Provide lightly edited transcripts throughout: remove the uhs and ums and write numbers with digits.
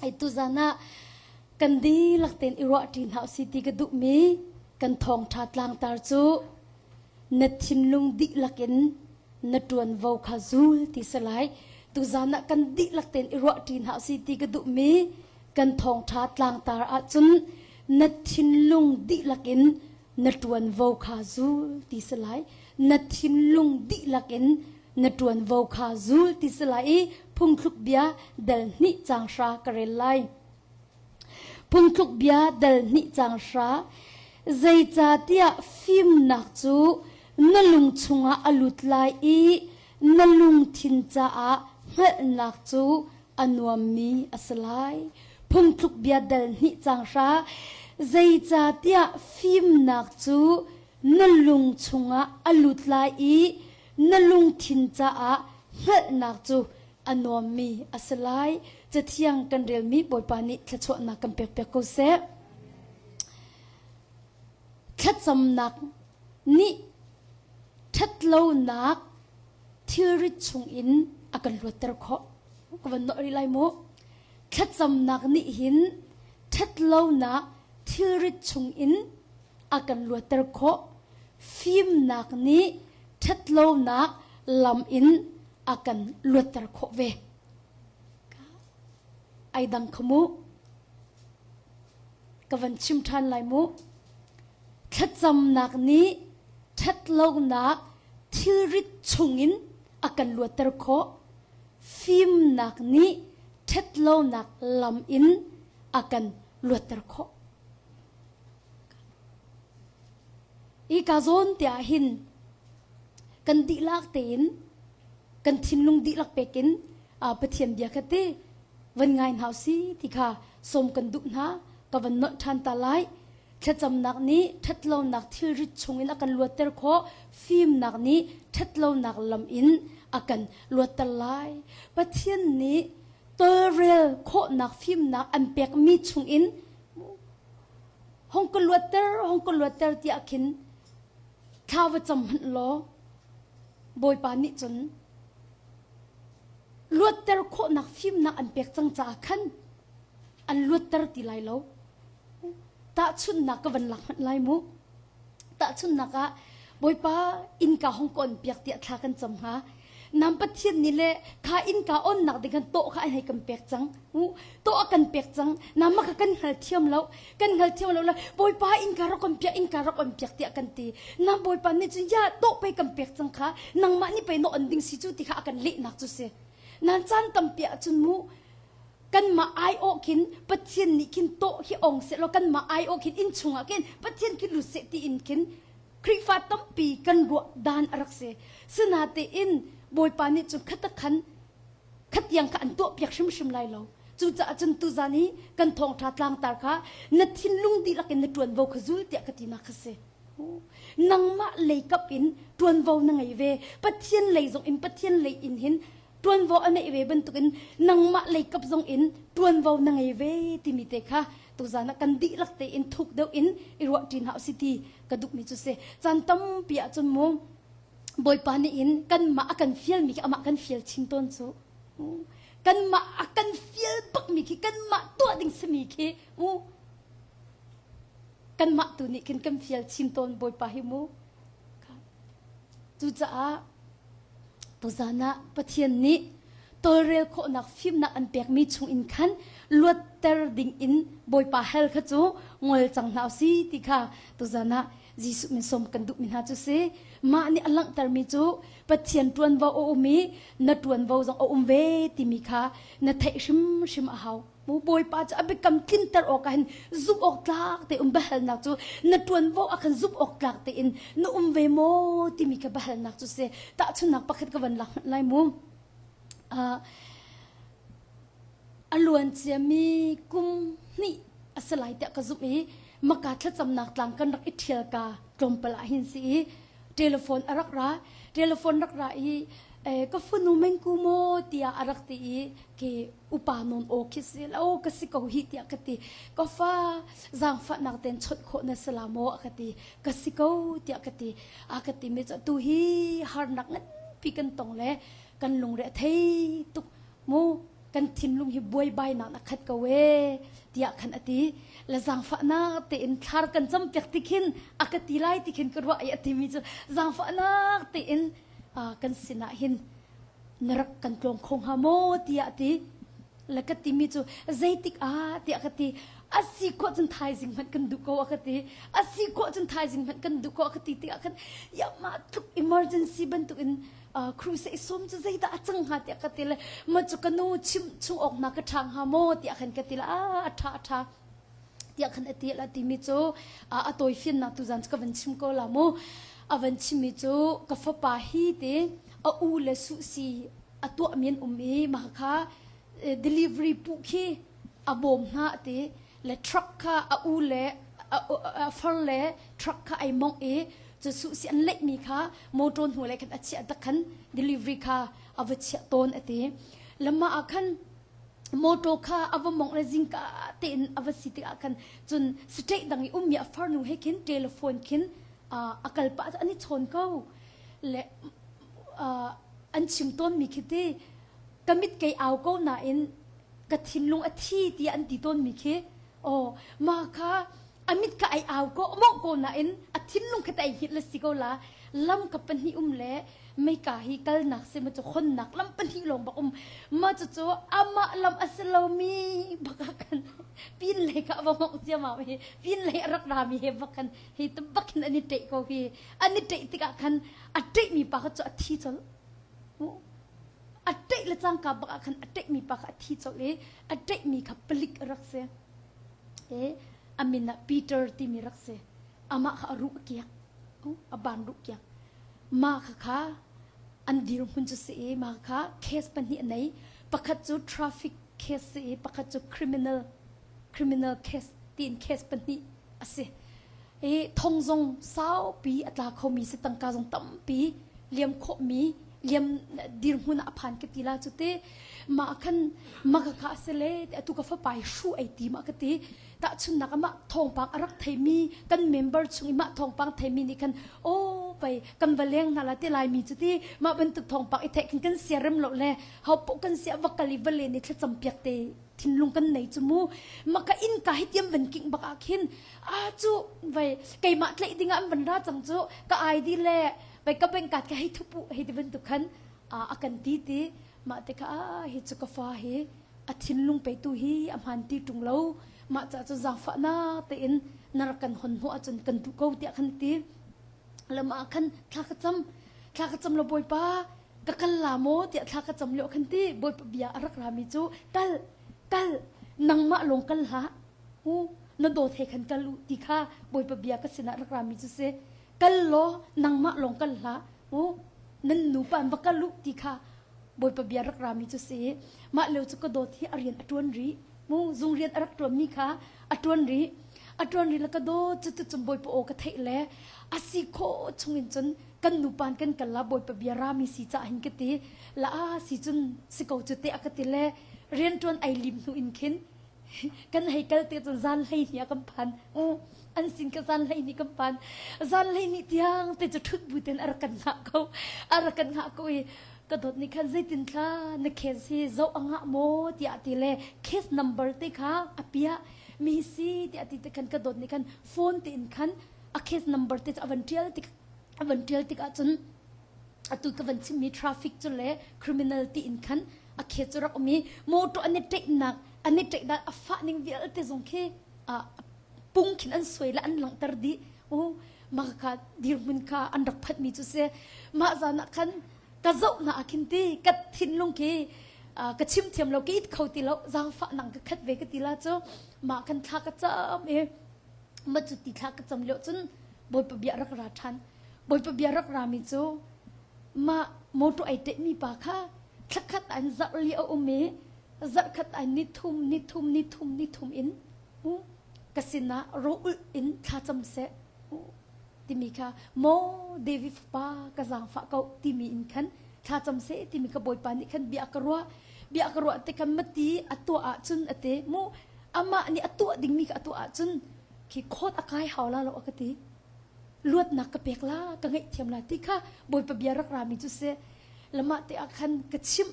Ai tuzan ah kan dihlak tein i ruah ṭi hna usih ti ka duhmi kan thawngṭha tlangtar cu na thinlung dihlak in na ṭuanvo kha zul ti si lai. Tuzan ah kan dihlak tein i ruah ṭi hna usih ti ka duhmi kan thawngṭha tlangtar ahcun na thinlung dihlak in na ṭuanvo kha zul ti si lai. Na thinlung dihlak in na ṭuanvo kha zul ti si lai i phungthluk bia dal hnih caang hra ka rel lai. Phungthluk bia dal hnih caang hra zeicahtiah fimnak cu na lung chungah a lut lai i na lungthin caah hngalhnak cu a nuammi a si lai. Phungthluk bia dal hnih caang hra zeicahtiah fimnak cu na lung chungah a lut lai i na lungthin caah hngalhnak cu a nuammi a si lai. Cathiang kan relmi Bawipa nih thluachuahnak kan pekpiak ko seh. Thlacamnak nih ṭhatlonak thilrit chungin a kan luatter khawh. Ka van nawh rih lai mu. Thlacamnak nih hin ṭhatlonak thilrit chungin a kan luatter khawh. Fimnak nih ṭhatlonak lam in a kan luatter khawh ve. Ai dang kha mu. Ka van chim ṭhan lai mu. Thlacamnak nih ṭhatlonak thilrit chungin a kan luatter khawh. Fimnak nih ṭhatlonak lam in a kan luatter khawh. Hi ka zawn te ah hin kan dihlak tein kan thinlung dihlak pek in Pathian bia kha ti van ngai hna si ti kha sawm kan duh hna ka van nolh ṭhan ta lai. Thlacamnak nih ṭhatlonak thilrit chungin a kan luatter khawh, fimnak nih ṭhatlonak lam in a kan luatter lai. Pathian nih tawlrel khawhnak fimnak an pekmi chungin hong ka luatter, hong ka luatter tiah khin thla va cam hmanh law Bawipa nih cun luatter khawhnak fimnak an pek cang caah khan an luatter ti lai lo. Tahchunhnak ka van lak hmanh lai mu. Tahchunhnak ah Bawipa innka hong ka on piak tiah thla kan cam hnga. Nam Pathian nih le kha innka onnak ding kan tawh kha an hei kan pek cang. Tawh a kan pek cang. Nam kha kan hngal thiam lo. Kan hngal thiam lo la Bawipa innka rak on piak, innka rak on piak tiah kan ti. Nam Bawipa nih cun ya tawh pei kan pek cang kha nangmah nih pei na on ding si cu ti kha a kan lehnak cu si. Nan caan tampi ahcun mu kanmah aiawh khin Pathian nih khin tawh hi ong sehlaw kanmah aiawh khin inn chungah khin Pathian khi lut seh tiin khin Khrihfa tampi kan ruah dan a rak si. Sinatein Bawipa nih cun khatakhan khatiang kha an tuahpiak hrimhrim lai lo. Cucaah cun tuzan hi kan thawngṭha tlangtar kha na thinlung dihlak in na ṭuanvo kha zul tiah ka tinak kha si. Nangmah lei kap in ṭuanvo na ngei ve. Pathian lei zong in Pathian lei in hin ṭuanvo a neih ve bantukin nangmah lei kap zong in ṭuanvo na ngei ve timi te kha tuzan ah kan dihlak tein thuk deuh in i ruah ṭi hna usih ti ka duhmi cu si. Caan tampi ahcun mu Bawipa nih in kanmah a kan fialmi khi amah kan fial chin tawn cu. Kanmah a kan fial bakmi khi kanmah tuah ding simi khi mu kanmah tu nih khin kan fial chin tawn Bawipa hi mu. Cucaah tuzan ah Pathian nih tawlrel khawhnak fimnak an pekmi chung in khan luatter ding in Bawipa hal kha cu ngol cang hna usih ti kha tuzan ah Jesuh min sawm kan duhmi hna cu si. Mah nih a langhtermi cu Pathian ṭuanvo a um i na ṭuanvo zong a um ve timi kha na theih hrimhrim a hau. Mu Bawipa cu a biakam tlinter awk ah hin zumh awk tlak te um biahalnak cu na ṭuanvo ah khan zumh awk tlak tein na um ve maw timi kha biahalnak cu si. Tahchunhnak pakhat ka van lak hmanh lai mu. Uh, a luan ciami kum hnih a si lai tiah ka zumh i maka thlacamnak tlang kan rak i ṭhial ka tlawmpal ah hin si i telephone a rak ra telephone rak ra i ka fanu mengku maw tiah a rak ti i ke upa nawn aw khi si lo ka si ko hi tiah ka ti ka fa zaangfahnak ten chawnh khawh na si la maw a ka ti ka si ko tiah ka ti a ka ti mi cu tu hi harnak nganpi kan tong le kan lungre a thei tuk mu. Kan thinlung hi buaibainak a khat ko ee tiah khan a ti. Le zaangfahnak tein thlar kan cam piak ti khin a ka ti lai ti khin ka ruah i a timi cu zaangfahnak tein kan sinah hin na rak kan tlawng kho hnga maw tiah a ti. Le ka timi cu zeitik ah tiah ka ti. A si khawh cun thaizing hmanh kan duh ko a ka ti. A si khawh cun thaizing hmanh kan duh ko a ka ti tikah khan ya mah tluk emergency bantuk in crusade sawm cu zeidah a cang hnga tiah ka ti le ma cu ka nu chim chung awk hna ka ṭha hnga maw tiah khan ka ti le a a ṭha a ṭha tiah khan a ti la timi cu a tawifiannak tu zan cu ka van chim ko la mu a van chimmi cu ka fapa hi te a u le suhsi a tuah mi an um i mah kha delivery pu khi a bawm hna ti le truck kha a u le a far le truck kha ai mongh i cu suhsi an leihmi kha motor hnu lei khan a chiah tak khan delivery kha a va chiah tawn a ti lama ah khan motor kha a va mongh le zingka tein a va si tikah khan cun state dang i ummi a farnu he khin telephone khin a kal pah an i chawn ko le an chim tawnmi khi ti ka mit kei au ko nain ka thinlung a thi tiah an ti tawnmi khi aw ma kha a mit ka ai au ko mawh ko nain a thinlung kha ai hngilh le si ko la lam ka pahnih um le meika hi kalnak si ma cu khonnak lam pahnih lawng bak um ma cu cu amah lam a si lomi bak ah khan pin lei ka va mawng ciamau hi pin lei a rak rami he bak khan hi tu bak hin an i ṭeih ko hi an i ṭeih tikah khan a ṭeihmi pa kha cu a thi colh a ṭeih le cangka bak ah khan a ṭeihmi pa kha a thi colh i a ṭeihmi kha palik a rak si e a min ah Peter timi rak si. Amah kha a ruh a kiak. A ban ruh kiak. Mah kha kha an dirhmun cu si i mah kha case pahnih a nei. Pakhat cu traffic case si i pakhat cu criminal criminal case tiin case pahnih a si. I thong zong saupi a tla khomi si tangka zong tampi liam khawhmi liam dirhmun ah a phan ka ti la cu ti mah khan maka kha a si le atu ka fapa hi hru ei ti ma ka ti tahchunnak amah thawngpang a rak theimi kan member chung i mah thawngpang theimi nih khan aw pei kan va leng hna la ti laimi cu ti mah bantuk thawngpang i theih khan kan sia rem lo le ho poh kan sia va kal i va len i thlacam piak te thinlung kan nei cu mu maka inn ka hi tiam van king bak ah khin a cu vai keimah tlaih ding ah an van ra cang cu ka ID le vai ka bank card ka hei thupu hei ti bantuk khan a kan ti ti mah te kha hi cu ka fa hi a thinlung petu hi a hmaan ti ṭung lo mah ca cu zaangfahnak tein na rak kan hon hnawh ahcun kan duh ko tiah khan ti lam ah khan thla ka cam thla ka cam lo bawipa ka kal la maw tiah thla ka cam lio khan ti bawipa bia a rak rami cu kal kal nangmah lawng kal hlah u na dawt he khan kal u ti kha bawipa bia ka sinah rak rami cu si kal law nangmah lawng kal hlah u nan nupa an va kal u ti kha Bawipa bia rak rami cu si mah lio cu ka dawt hi a rian a ṭuan rih mu zung rian a rak ṭuanmi kha a ṭuan rih a ṭuan rih le ka dawt cu tucun Bawipa aw ka theih le a si khawh chungin cun kan nupan kan kal la Bawipa bia rami si cah hin ka ti la a si cun si ko cu te a ka ti le rian ṭuan ai lim hnu in khin kan hei kal te cun zan 12 ah kan phan u an sin ka zan 12 kan phan zan 12 tiang te cu thut bu ten a rak kan hngah ko a rak kan hngah ko i ka dawt nih khan zeitin thla na case hi zoh a ngah maw tiah ti le case number te kha a piah mi si tiah ti te khan ka dawt nih khan phone te in khan a case number te cu a van tial tik a van tial tik ahcun atu ka van chimmi traffic cu le criminal ti in khan a khe cu rak um i motor an i ṭeihnak an i ṭeih dan a fah ning vialte zong khi pung khin an suai le an langhter dih u mah kha dirhmun kha an rak phanhmi cu si mah zan ah khan ka zoh na ah khin ti ka thinlung khi ka chim thiam lo ka it kho ti lo zaangfah nang ka khat ve ka ti la cu mah kan thla ka cam i ma cu ti thla ka cam lio cun bawipa bia rak ra ṭhan bawipa bia rak rami cu mah motor ai ṭehmi pa kha thlakhat an zarh li a um i zarhkhat ai ni thum ni thum ni thum ni thum in ka sinah ro ulh in thlacam seh timi kha maw David fapa ka zaangfah ko timi in khan thlacam seh timi kha Bawipa nih khan bia ka ruah bia ka ruah te khan mati a tuah ahcun a te mu amah nih a tuah dingmi kha a tuah ahcun khi khawt a kai hau la lo a ka ti luatnak ka pek la ka ngaihthiam la ti kha Bawipa bia rak rami cu si lamah te ah khan ka chimh.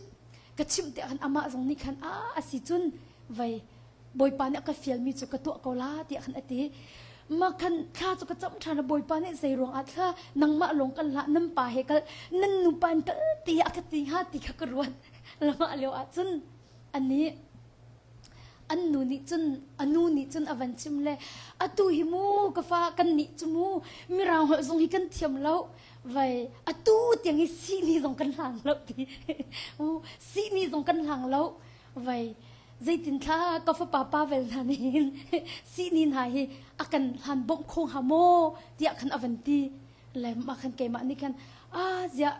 Ka chimh te khan amah zong nih khan a a si cun vei Bawipa nih a ka fialmi cu ka tuah ko la tiah khan a ti. Mah khan thla cu ka cam ṭhan Bawipa nih zei ruangah thla nangmah lawng kan hlah nan pa he kal nan nupa in kal ti a ka ti hnga ti kha ka ruat. Lamah lio ah cun anih an nu nih cun a nu nih cun a van chim le atu hi mu ka fa kan nih cu mu mirang holh zong hi kan thiam lo vai atu tiang hi sihni zong kan hlang lo ti sihni zong kan hlang lo vai zeitin thla ka fapa Pavel hna nih hin sihni hna hi a kan hlan bawmh kho hnga maw tiah khan a van ti le mah khan keimah nih khan ah ziah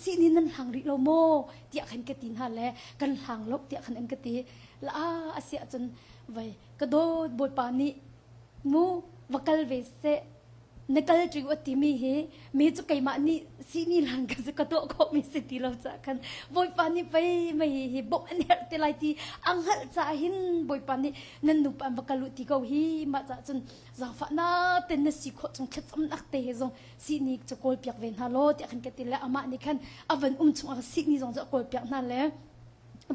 sihni nan hlang rih lo maw tiah khan ka ti hna le kan hlang lo tiah khan an ka ti la ah a si ahcun vai ka dawt bawipa nih mu va kal ve seh na kal ṭi u timi hi mi cu keimah nih sihni hlan ka ka tuah khawhmi si ti lo caah khan bawipa nih pei mei hi bawmh an herh te lai ti a hngalh caah hin bawipa nih nan nupa an va kal u ti ko hi mah caah cun zaangfahnak ten na si khawh chung thlacamnak te he zong sihni cu kawl piak ve hna law tiah khan ka ti le amah nih khan a van um chung ah sihni zong cu a kawl piak hna le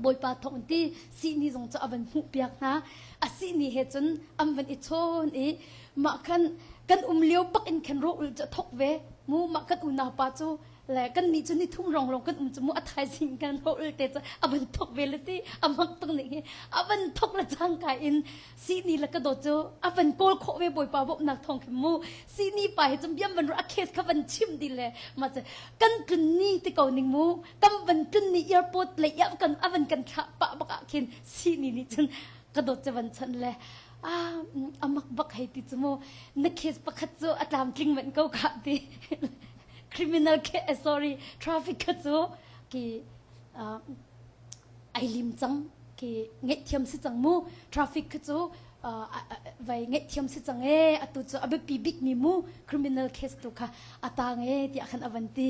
Bawipa thawng ti sihni zong cu a van hmuh piak hna a sihni he cun an van i chawn i mah khan kan um lio bak in khan rawh ul cu a thok ve mu mah kan unau pa cu le kan nih cu ni thum rong rong kan um cu mu a thaizing kan rawh ul te cu a van thok ve le ti a mak tuk ning hi a van thok le cangka in sihni le ka dawt cu a van kawl khawh ve Bawipa bawmhnak thawng khin mu sihni pa he cun biam van ru a case kha van chim di le mah cu kan tlun ni ti ko ning mu kan van tlun ni airport lei ah kan a van kan thlah pah bak ah khin sihni nih cun ka dawt cu van chanh le ah amak bak hei ti cu mu na case pakhat cu a tlamtling manh ko ka ti criminal case eh, sorry traffic kha cu ki ai lim cang ki ngaihthiam si cang mu traffic kha cu vai ngaihthiam si cang e atu cu a biapi bik mi mu criminal case tu kha a tang e tiah khan a van ti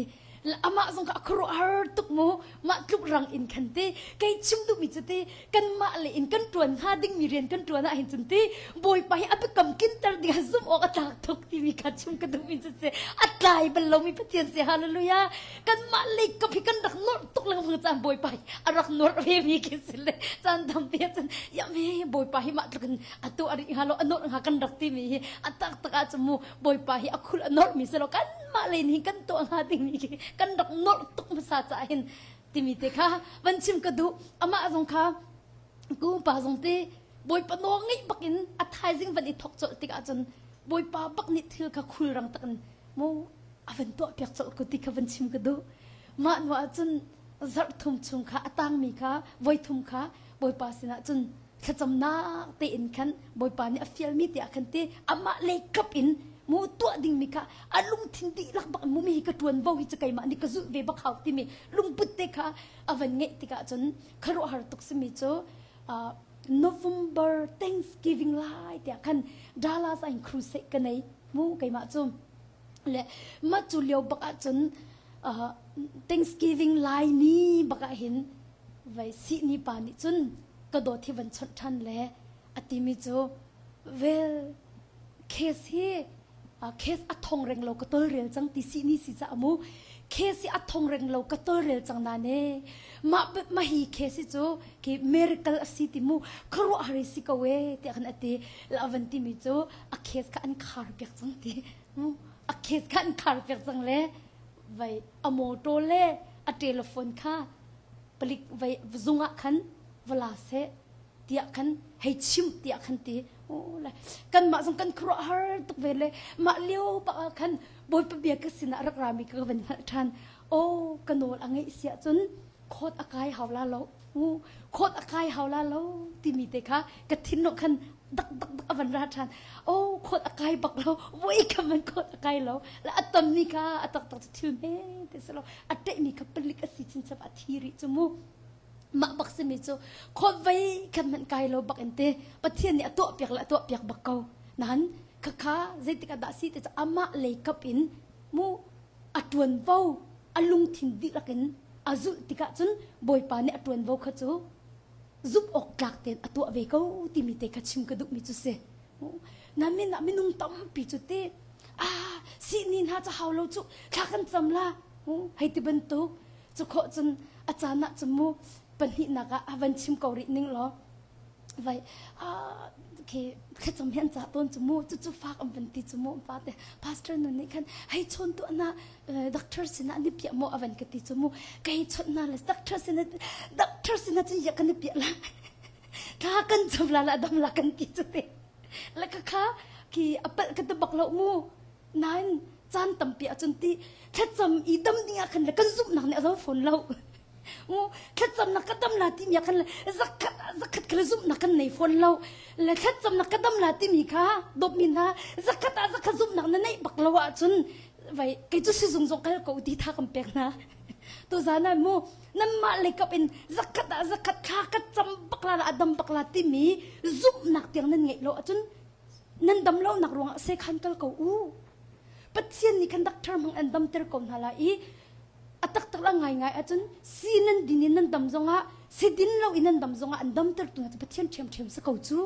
amah zong kha a khuaruahhar tuk mu mah tluk rang in khan ti kei chim duhmi cu ti kanmah le in kan ṭuan hnga dingmi rian kan ṭuan ah hin cun ti bawipa hi a biakam kinter ding ah zumh awk a tlak tuk timi kha chim ka duhmi cu si a tlai bal lomi Pathian si hallelujah kanmah lei kap hi kan rak nuarh tuk lengmang caan bawipa hi a rak nuarh ve mi khi si le caan tampi ah cun ya me bawipa hi mah tluk in atu a ri hnga lo a nuarh hnga kan rak timi hi a taktak ah cun mu bawipa hi a khul a norh mi si lo kanmah lei nih kan tuah hnga dingmi khi kan rak norh tuk hmasa caah hin timi te kha van chim ka duh amah zong kha ku pa zong te bawipa nawl ngeih bak in a thaizing van i thok colh tikah cun bawipa bak nih thil kha khul rang tak in mu a van tuah piak colh ko ti kha van chim ka duh mah hnu ah cun zarh thum chung kha a tangmi kha voi thum kha bawipa sinah cun thlacamnak tein khan Bawipa nih a fialmi tiah khan ti amah lei kap in mu tuah dingmi kha a lungthin dihlak bak mu mi hi ka ṭuanvo hi cu keimah nih ka zulh ve bak hau timi lungput te kha a van ngeih tikah cun khuaruahhar tuk simi cu November Thanksgiving lai tiah khan Dallas ah in crusade ka nei mu keimah cu le mah cu lio bak ah cun Thanksgiving lai ni bak ah hin vai sihni pa nih cun ka dawt hi van chawnh ṭhan le a timi cu vel case hi case a thong reng lo ka tolrel cang ti si ni si ca mu case hi a thong reng lo ka tolrel cang na ne mah ma hi case hi cu ki miracle a si ti mu khuaruah hari si ko e tiah kan ati la van timi cu a case kha an khar piak cang ti mu a case kha an khar piak cang le vai a motor le a telephone kha palik vai zung ah khan vala seh tiah khan hei chim tiah khan ti le kanmah zong kan khuaruahhar tuk ve le mah lio bak ah khan bawipa bia ka sinah rak rami ka van hngalh ṭhan o ka nawl a ngeih siah cun khawt a kai hau la lo khawt a kai hau la lo timi te kha ka thinlung khan dak dak dak a van ra ṭhan o khawt a kai bak lo voi kam man khawt a kai lo la a tammi kha a tak tak thil hme te si lo a ṭehmi kha palik a si chinchap a thi rih cu mu mah bak simi cu khawvei khan hmanh kai lo bak in te Pathian nih a tuah piak le a tuah piak bak ko nain khakha zeitik ah dah si ti cu amah lei kap in mu a ṭuanvo a lungthin dihlak in a zulh tikah cun Bawipa nih a ṭuanvo kha cu zumh awk tlak tein a tuah ve ko timi te kha chim ka duhmi cu si na min ah minung tampi cu ti ah sihni hna cu hau lo cu thla kan cam la hei ti bantuk cu khawh cun a caan ah cun mu. Pahnihnak ah a van chim ko rih ning law vai khi thlacam hi an cah tawn cu mu cucu fak an van ti cu mu pa te pastor nu nih khan hei chawn tu na doctor sinah ni piah maw a van ka ti cu mu kei chawnh na le doctor sinah doctor sinah cun ya kan i piah la thla kan cam la la dam la kan ti cu te la ka kha khi apal ka te bak lo mu nain caan tampi ahcun ti thlacam i dam ding ah khan le kan zumhnak nih a zo fawn lo mu thlacamnak ka dam la timi ah khan le zakhat zakhat kha le zumhnak kan nei fawn lo le thlacamnak ka dam la timi kha dawtmi hna zakhat ah zakhat zumhnak na neih bak lo ahcun vai kei cu sizung zong kal ko ti tha kan pek hna tu zan ah mu nanmah lei kap in zakhat ah zakhat thla ka cam bak la a dam bak la timi zumhnak tiang nan ngeih lo ahcun nan dam lonak ruangah sekhan kal ko u Pathian nih khan doctor hmang an damter ko hna lai i a taktak la ngaingai ahcun si nan din in nan dam zongah si din lo in nan dam zongah an damter tu hna cu Pathian ṭhiamṭhiam si ko cu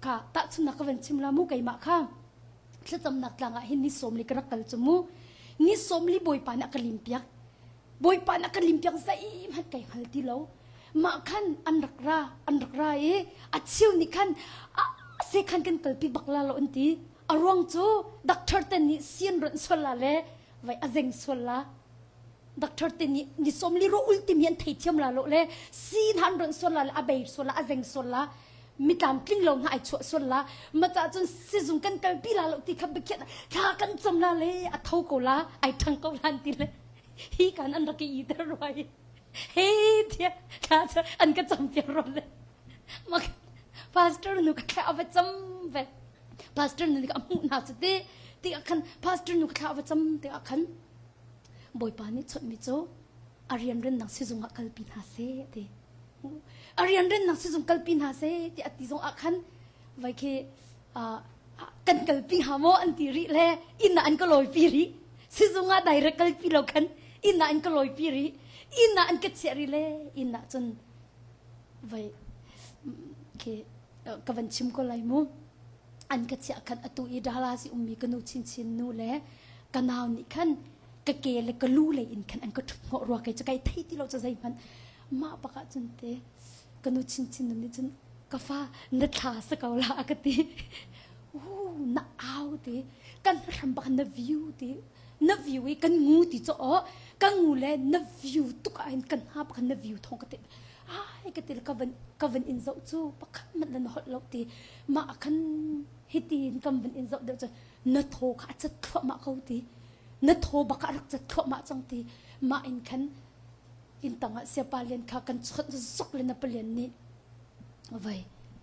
kha tahchunnak ka van chim la mu keimah kha thlacamnak tlang ah hin ni sawmli ka rak kal cu mu ni sawmli bawipa nih a ka lim piak bawipa nih a ka lim piak zeihmanh kai hngal ti lo mah khan an rak ra an rak ra i a cheu nih khan se khan kan kalpi bak la lo an ti a ruang cu doctor te nih sian ronh sual la le vai a zeng sual la doctor te nih ni sawmli ro ul timi an theithiam la lo le si hna an ronh sual la le a bei sual la a zeng sual la mi tlamtling lo hna ai chuah sual la ma ca cun sizung kan kalpi la lo ti kha biakhiah thla kan cam la le a tho ko la ai thang ko lan ti le hi kan an rak i ter ruai he tia thla an ka cam piak ro le ma pastor nu ka thla ava cam ve pastor nu ka hmuh hna cu ti ti ah khan pastor nu ka thla ava cam ti ah khan bawipa nih chawnh mi cu a rianrennak sizung ah kalpi hna seh ti a rianrennak sizung kalpi hna seh ti a ti zong ah khan vai khi kan kalpi hnga maw an ti rih le inn ah an ka lawipi rih sizung ah direct kalpi lo khan inn ah an ka lawipi rih inn ah an ka chiah rih le inn ah cun vai khi ka van chim ko lai mu an ka chiah khan atu i Dallas i ummi ka nu chinchin nu le ka nau nih khan ka ke le ka lu lei in khan an ka ṭhut hnawh rua kei cu kai thei ti lo cu zeihmanh mah bak ah cun te ka nu chinchin nu nih cun ka fa na thla sa ko la a ka ti u na au ti kan hram bak na view ti na view i kan ngu ti cho ka ngu le na view tuk ah hin kan ha bak na view thong ka ti ai ka ti ka van ka van in zoh cu pakhat manh na holh lo ti mah khan hiti in kan van in zoh deuh cu na thaw kha a cat thluahmah ko ti na thaw bak a rak cat thluahmah cang ti mah in khan inn tangah siapa lian kha kan chawnh zok le na palian nih vai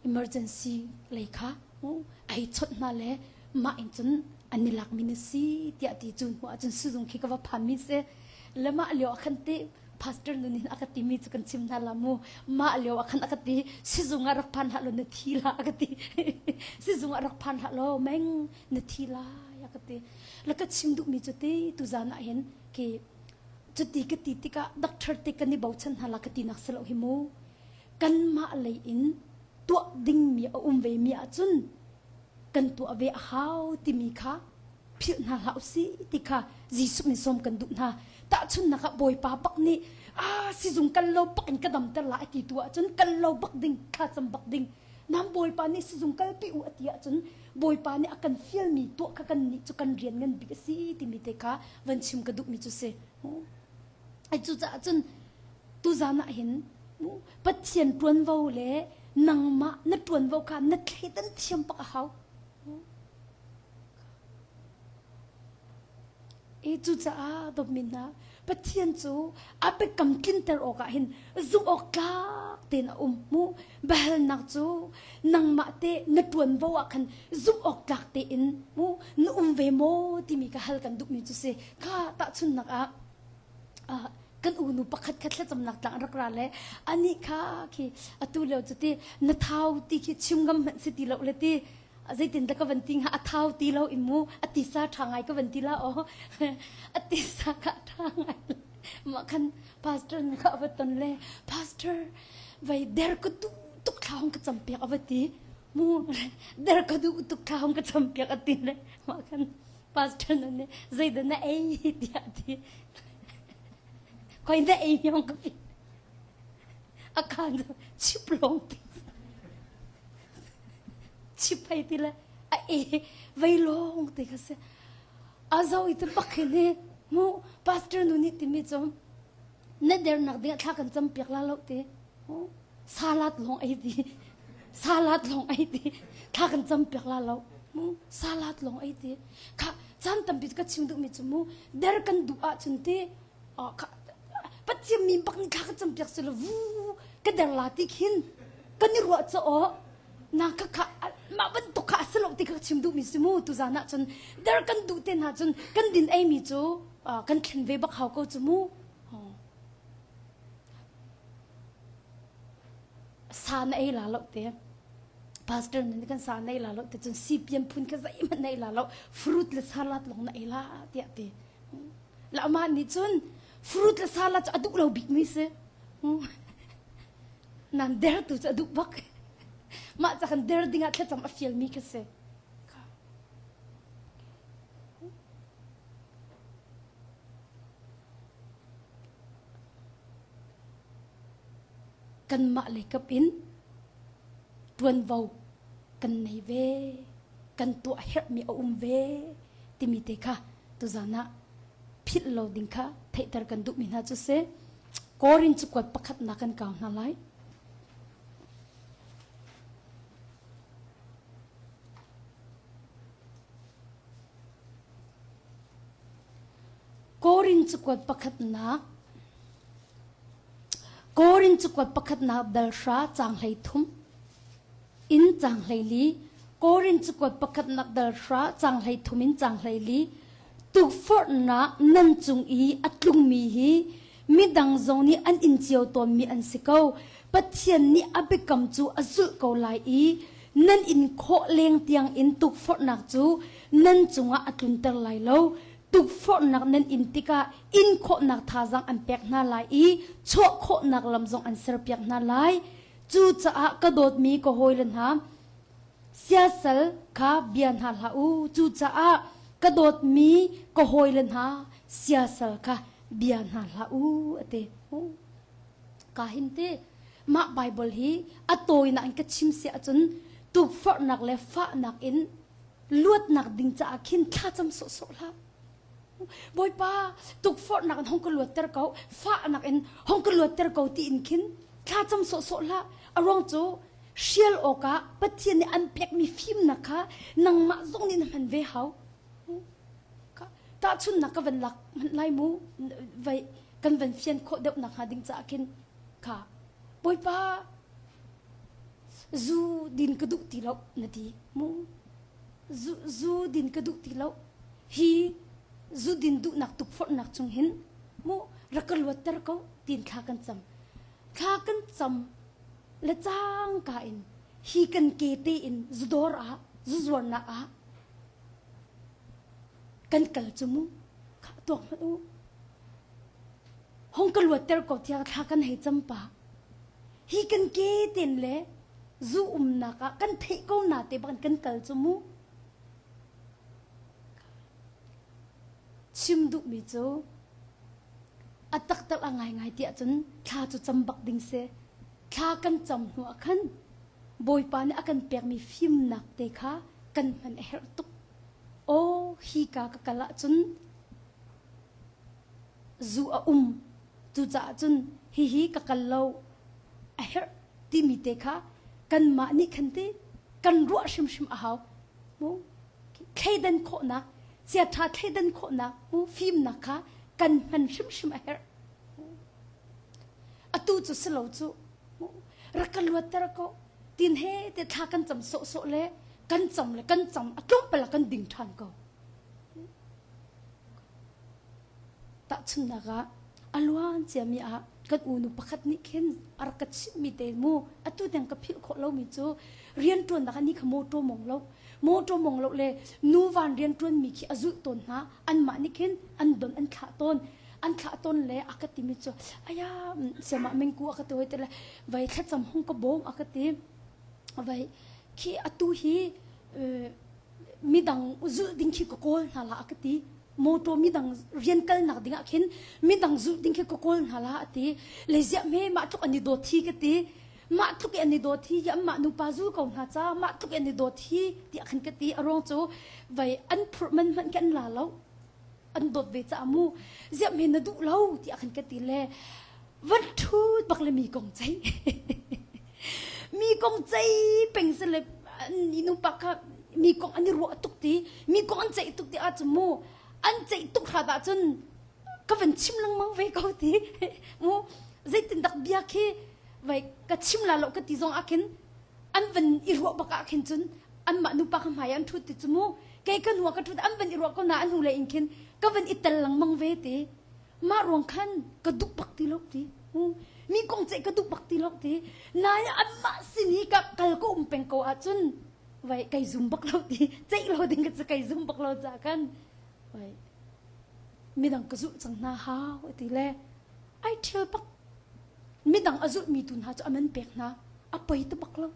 emergency lei kha ai chawnh hna le mah in cun an i lakmi na si tiah ti cu hnu ahcun sizung khi ka va phan mi si le mah lio ah khan ti pastor nun in a ka timi cu kan chim hna la mu mah lio ah khan a ka ti sizung ah rak phan hlah law na thi la a ka ti sizung ah rak phan hlah law meng na thi lai a ka ti la ka chim duhmi cu ti tuzan ah hin khi cuti ka ti tikah doctor te kan i bochan hna la ka ti nak si lo hi mu kanmah lei in tuah dingmi a um ve mi ahcun kan tuah ve a hau timi kha philh hna hlah usih ti kha Jesuh nih sawm kan duh hna. Tahchunhnak ah Bawipa bak nih ah sizung kal lo bak in ka damter la a ti tu ahcun kal lo bak ding thlacam bak ding. Nam Bawipa nih sizung kalpi u a ti ahcun Bawipa nih a kan fialmi tuah kha kan nih cu kan rian ngan bik a si timi te kha van chim ka duhmi cu si. Ai cucaah cun tuzan ah hin Pathian ṭuanvo le nangmah na ṭuanvo kha na thleidan thiam bak a hau. I cucaah dawtmi hna, Pathian cu a biakam tlinter awkah hin zumh awk tlak tein a um. Mu biahalnak cu nangmah te na ṭuanvo ah khan zumh awk tlak tein mu na um ve maw timi ka hal kan duhmi cu si. Kha tahchunhnak ah ah kan unu pakhat kha thlacamnak tlang rak ra le anih kha khi atu lio cu ti na thau ti khi chim ngam hmanh si ti lo le ti zeitin dah ka van ti hnga a thau ti lo in mu a tisa ṭha ngai ka van ti la aw a tisa kha ṭha ngai mah khan pastor nih kha a va ton le pastor vai der ka duh tuk thla hong ka cam piak a va ti mu der ka duh tuk thla hong ka cam piak a ti le mah khan pastor nih zeidah na ei tiah ti koi na ei mi hong ka pi. A kaan chip lawng te. Chip hei ti le a e vei lawng te kha si. A zo i te bak hin hi mu pastor nu nih timi cu na dernak ding ah thla kan cam piak la lo ti. Salad lawng ei ti. Salad lawng ei ti. Thla kan cam piak la lo. Mu salad lawng ei ti. Kha caan tampi ka chim duhmi cu mu der kan duh ahcun ti Pathian min bak nih thla ka cam piak sila vu ka der la ti khin kan i ruah ca aw na kha kha mah bantuk kha a si lo ti kha chim duhmi si mu tuzan ah cun der kan duh te hna cun kan din ei mi cu kan thlen ve bak hau ko cu mu sa na ei la lo te pastor nih kan sa na ei la lo te cun sipian phun kha zeihmanh na ei la lo fruit le salad lawng na ei la tiah ti la amah nih cun fruit le salad cu a duh lo bik mi si nan der tu cu a duh bak mah ca kan der ding ah thlacam a fial mi kha si Kanmah leikap in ṭuanvo kan nei ve, kan tuah herhmi a um ve timi te kha tuzan ah philh lo ding kha theihter kan duhmi hna cu si. Korin cakuat pakhatnak kan kau hna lai. Korin cakuat pakhatnak Korin cakuat pakhatnak dal hra caang 13 in caang 14 Korin cakuat pakhatnak dal hra caang 13 in caang 14 Tukforhnak nan cung i a tlungmi hi midang zong nih an in cio tawnmi an si ko. Pathian nih a biakam cu a zulh ko lai i nan in khawh leng tiang in tukforhnak cu nan cungah a tlunter lai lo. Tukforhnak nan in tikah in khawhnak thazaang an pek hna lai i chuah khawhnak lam zong an serpiak hna lai. Cucaah ka dawtmi ka hawile hna, siasal kha bia hna hlah u. Cucaah ka dawtmi ka hawile hna, siasal kha bia hna hlah u, a ti. Ka hin ti mah Bible hi a tawinak in ka chim si ahcun tukforhnak le fahnak in luatnak ding caah khin thlacam sawhsawh hlah. Bawipa tukforhnak in hong ka luatter ko, fahnak in hong ka luatter ko tiin khin thlacam sawhsawh hlah. A ruang cu hrial awkah Pathian nih an pekmi fimnak kha nangmah zong nih na hman ve hau. Tahchunnak ka van lak hmanh lai mu vai kan van fian khawh deuh nak hnga ding caah khin kha Bawipa zu din ka duh ti lo na ti mu zu, zu din ka duh ti lo hi zu din duhnak tukforhnak chung hin mu rak ka luatter ko tin thla kan cam thla kan cam le cangka in hi kan ke te in zudawr ah zuzuarnak ah kan kal cu mu kha tuak hmanh u hong ka luatter ko tiah thla kan hei cam pa hi kan ke ten le zu umnak ah kan theih ko na te bak kan kal cu mu chim duhmi cu a taktak a ngaingai tiah cun thla cu cam bak ding si thla kan cam hnu ah khan Bawipa nih a kan pekmi fimnak te kha kan hman a herh tuk. Aw, hi ka ka kal ahcun zu a um. Cucaah cun hihi ka kal lo a herh timi te kha kanmah nih khan ti kan ruah hrimhrim a hau. Mu thleidan khawhnak, chiaṭha thleidan khawhnak, mu fimnak kha kan hman hrimhrim a herh. Atu cu si lo cu. Rak ka luatter ko. Tin he te thla kan cam sawhsawh le kan cam le kan cam a tlawmpal ah kan ding ṭhan ko. Tahchunhnak ah a luan ciami ah kan unu pakhat nih khin a rak ka chimhmi te mu atu tiang ka philh khawh lomi cu rianṭuannak ah ni kha mawṭaw mong lo mawṭaw mong lo le nu van rianṭuanmi khi a zulh tawn hna anmah nih khin an don an thlah tawn an thlah tawn le a ka timi cu aya siama mingku a ka ti hoi te le vai thlacam hung ka bawm a ka ti vai khi atu hi midang zulh ding khi ka kawl hna la a ka ti. Motor midang rian kalnak ding ah khin midang zulh ding khi ka kawl hna la a ti. Le ziah hme mah tluk an i dawt hi ka ti. Mah tluk i an i dawt hi ya mah nupa zul ko hna ca mah tluk i an i dawt hi tiah khan ka ti. A ruang cu vai an phurh man hmanh khi an la lo. An dawt ve caah mu ziah hme na duh lo tiah khan ka ti le van ṭhut bak le mi kong ceih. Mi kong ceih peng si le nupa kha mi kong an i ruah tuk ti mi kong an ceih tuk ti ahcun mu an ceih tuk hrat ahcun ka van chim lengmang ve ko ti mu zeitindak bia khi vai ka chim la lo ka ti zong ah khin an van i ruah bak ah khin cun anmah nupa kha hmai an ṭhut ti cu mu kei ka hnu ah ka ṭhut an van i ruah ko na an hnu lei in khin ka van i tel lengmang ve ti Mah ruang khan ka duh bak ti lo ti. Mi kong ceih ka duh bak ti lo ti. Nain anmah sin i ka kal ka um peng ko ahcun vai kai zum bak lo ti. Ceih lo ding ka cu kai zum bak lo caah khan vai midang ka zulh cang hna hau ti le ai ṭhial bak. Midang a zulhmi tu hna cu a man pek hna. A poi te bak lo.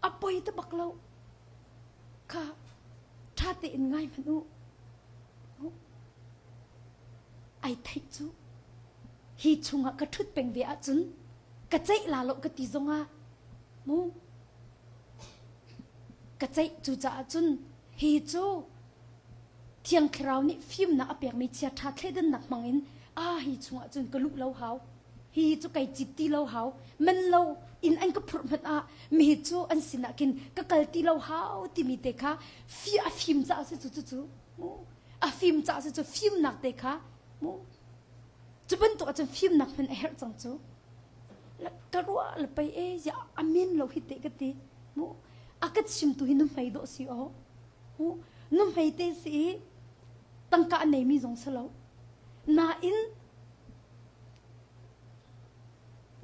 A poi te bak lo. Kha ṭha tein ngai hmanh u. Ai theih cu hi chungah ka ṭhut peng ve ahcun ka ceih la lo ka ti zongah mu ka ceih cu caah cun hi cu Thiang Thlarau nih fimnak a pekmi chiaṭha thleidannak hmangin ah hi chungah cun ka luh lo hau hi cu kai cit ti lo hau man lo in an ka phurh hmanh ah mi cu an sinah khin ka kal ti lo hau timi te kha fi a fim caah si cu cu cu a fim caah si cu fimnak te kha mu cu bantuk ahcun fimnak hman a herh cang cu ka ruah le pei e ya amin lo hi te ka ti mu a ka chimtu hi nuhmei dawh si aw mu nuhmei te si i tangka a neimi zong si lo nain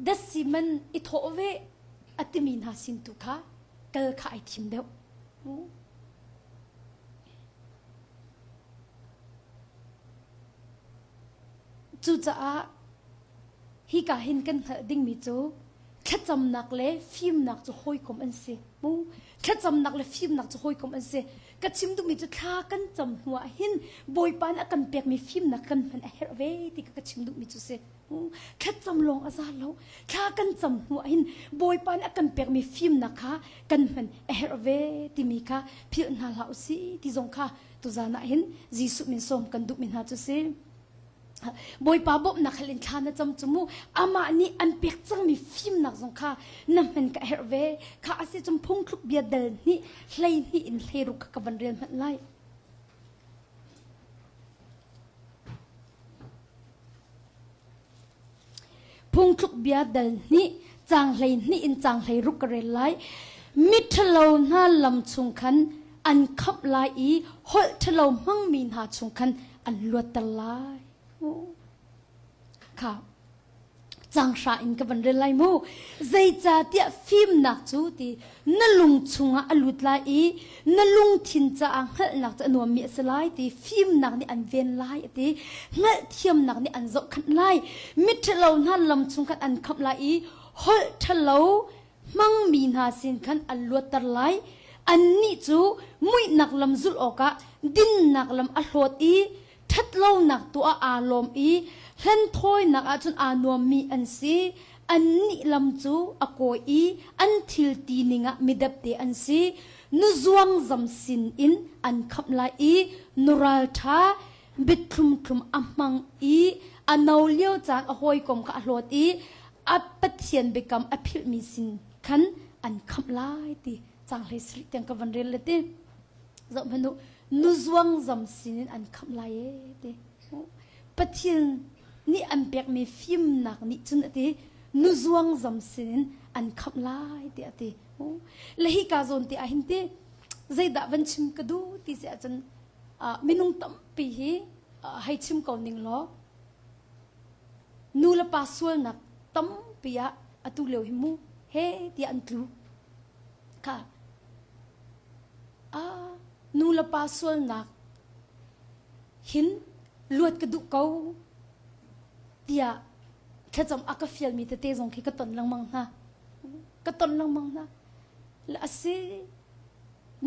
Datsi man i thawh ve a timi hna sin tu kha kal kha ai thim deuh. Cucaah hika hin kan hngalh dingmi cu thlacamnak le fimnak cu hawikom an si. Mu thlacamnak le fimnak cu hawikom an si. Ka chim duhmi cu thla kan cam hnuah hin Bawipa nih a kan pekmi fimnak kan hman a herh ve ti ka chim duhmi cu si. Thlacam lawng a za lo. Thla kan cam hnuah hin Bawipa nih a kan pekmi fimnak kha kan hman a herh ve timi kha philh hna hlah usih ti zong kha tuzan ah hin Jesuh min sawm kan duhmi hna cu si. Bawipa bawmhnak hal in thla na cam cu mu amah nih an pek cangmi fimnak zong kha na hman ka herh ve kha a si cun phungthluk bia dal hnih hlei hnih in hlei ruk kha ka van rel hmanh lai Phungthluk bia dal hnih caang 12 in caang 16 ka rel lai. Miṭhalo hna lam chung khan an khamh lai i holh ṭhalo hmangmi hna chung khan an luatter lai. Kha Caang hra in ka van rel lai mu. Zeicahtiah fimnak cu ti na lung chungah a lut lai i na lungthin caah hngalhnak cu a nuammi a si lai ti fimnak nih an ven lai a ti. Hngalhthiamnak nih an zohkhanh lai. Miṭhalo hna lam chung khan an khamh lai i holh ṭhalo hmangmi hna sin khan an luatter lai. Annih cu muihnak lam zulh awkah dinnak lam a hlawt i ṭhatlonak tuah aa lawm i hlenthawinak ahcun aa nuammi an si. Annih lam cu a kawi i an thil ti ning ah midepde an si. Nuzuangzam sin in an khamh lai i nuralṭha biathlumthlum a hmang i a no lio caan a hawikom kha a hlawt i a Pathian biakam a philhmi sin khan an khamh lai ti caang 17 tiang ka van rel le ti. Zoh hmanh u, nuzuangzam sinin an khamh lai ee ti. Pathian nih an pekmi fimnak nih cun a ti, nuzuangzam sinin an khamh lai tiah a ti. Le hika zawn te ah hin ti, zeidah van chim ka duh ti si ahcun minung tampi hi hei chim ko ning law, nu le pa sualnak tampi ah atu lio hi mu he tiah an tlu. Kha Ah, nu le pa sualnak hin luat ka duh ko tiah thlacam a ka fialmi tete zong khi ka ton lengmang hna. Ka ton lengmang hna. Le a si,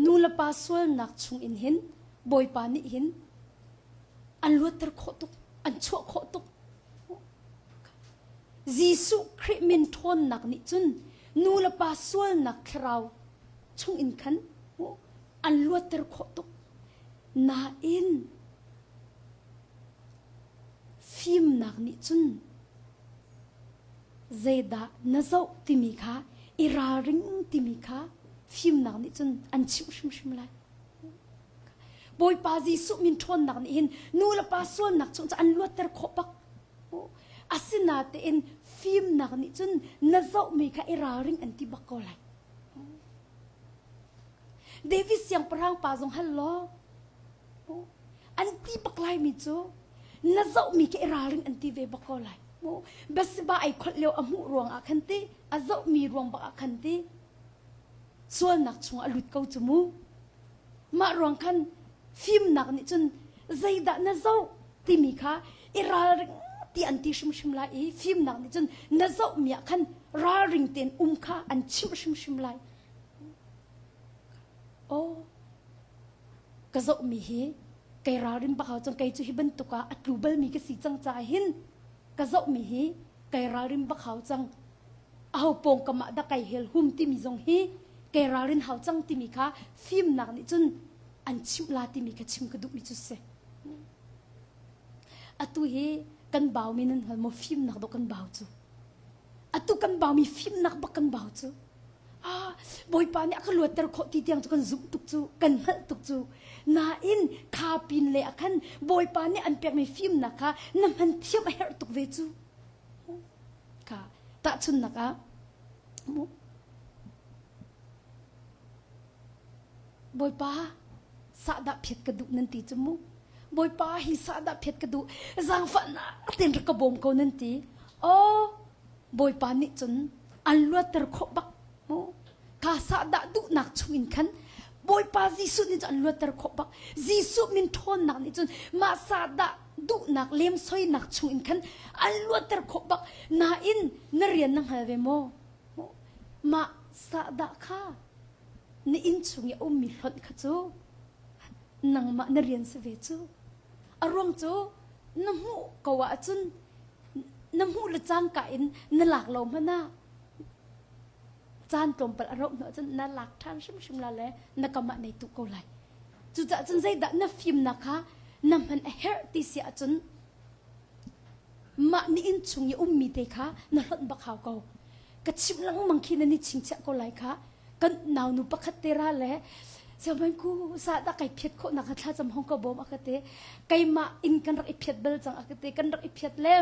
nu le pa sualnak chung in hin Bawipa nih hin An luatter khawh tuk, an chuah khawh tuk. Jesuh Khrih min ṭhawnnak nih cun nu le pa sualnak thlarau chung in khan an luatter khawh tuk. Nain fimnak nih cun zeidah na zoh timi kha i ralring timi kha fimnak nih cun an chimh hrimhrim lai. Bawipa Jesuh min ṭhawnnak nih hin nu le pa sualnak chung cu an luatter khawh bak. Asinatein fimnak nih cun na zohmi kha i ralring an ti bak ko lai. David siangpahrang pa zong hal law an ti bak lai mi cu na zohmi kha i ralring an ti ve bak ko lai. Bathsheba ai kholh lio a hmuh ruang ah khan ti a zohmi ruang bak ah khan ti sualnak chungah a lut ko cu mu. Mah ruang khan fimnak nih cun zeidah na zoh timi kha i ralring ti an ti hrimhrim lai i fimnak nih cun na zohmi ah khan ralring tein um kha an chimh hrimhrim lai. Aw, ka zohmi hi kei ralrin bak cun kei cu hi bantuk ah a tlu balmi ka si cang caah hin ka zohmi hi kei ralrin bak hau cang. Aho pawngkam ah dah kai hel hum timi zong hi kei ralrin hau cang timi kha fimnak nih cun an chimh la timi kha chim ka duhmi cu si. Atu hi kan baumi nan hngal maw fimnak dawh kan bau cu. Atu kan baumi fimnak bak kan bau cu. Ah, Bawipa nih a ka luatter khawh ti tiang cu kan zumh tuk cu, kan hngalh tuk cu. Nain kha pin le ah khan Bawipa nih an pekmi fimnak kha na hman thiam a herh tuk ve cu. Kha tahchunnak ah Bawipa sahdah phiat ka duh nan ti cu mu. Bawipa hi sahdah phiat ka duh zaangfahnak tein rak ka bawm ko nan ti. Aw Bawipa nih cun an luatter khawh bak mu. Ka sahdah duhnak chung in khan Bawipa Jesuh nih cun an luatter khawh bak. Jesuh min ṭhawnnak nih cun mah sahdah duhnak lemsoinak chung in khan an luatter khawh bak. Nain na rian na hngal ve maw? Mah sahdah kha na inn chung i a ummi hlonh kha cu nangmah na rian si ve cu. A ruang cu na hmuh ko ahcun na hmuh le cangka in na lak lo hmanh ah caan tlawmpal a rauh hnu ahcun na lak ṭhan hrimhrim la le na kam ah nei tuh ko lai. Cucaah cun zeidah na fimnak kha na hman a herh ti si ahcun mah ni inn chung i ummi te kha na hlonh bak hau ko. Ka chimh lengmang khi nan i chingchiah ko lai kha. Kan naunu pakhat te ra le Siangbawi ku sa dah kai phiat khawh nak thla cam hong ka bawm a ka ti. Keimah inn kan rak i phiat bal cang a ka ti. Kan rak i phiat le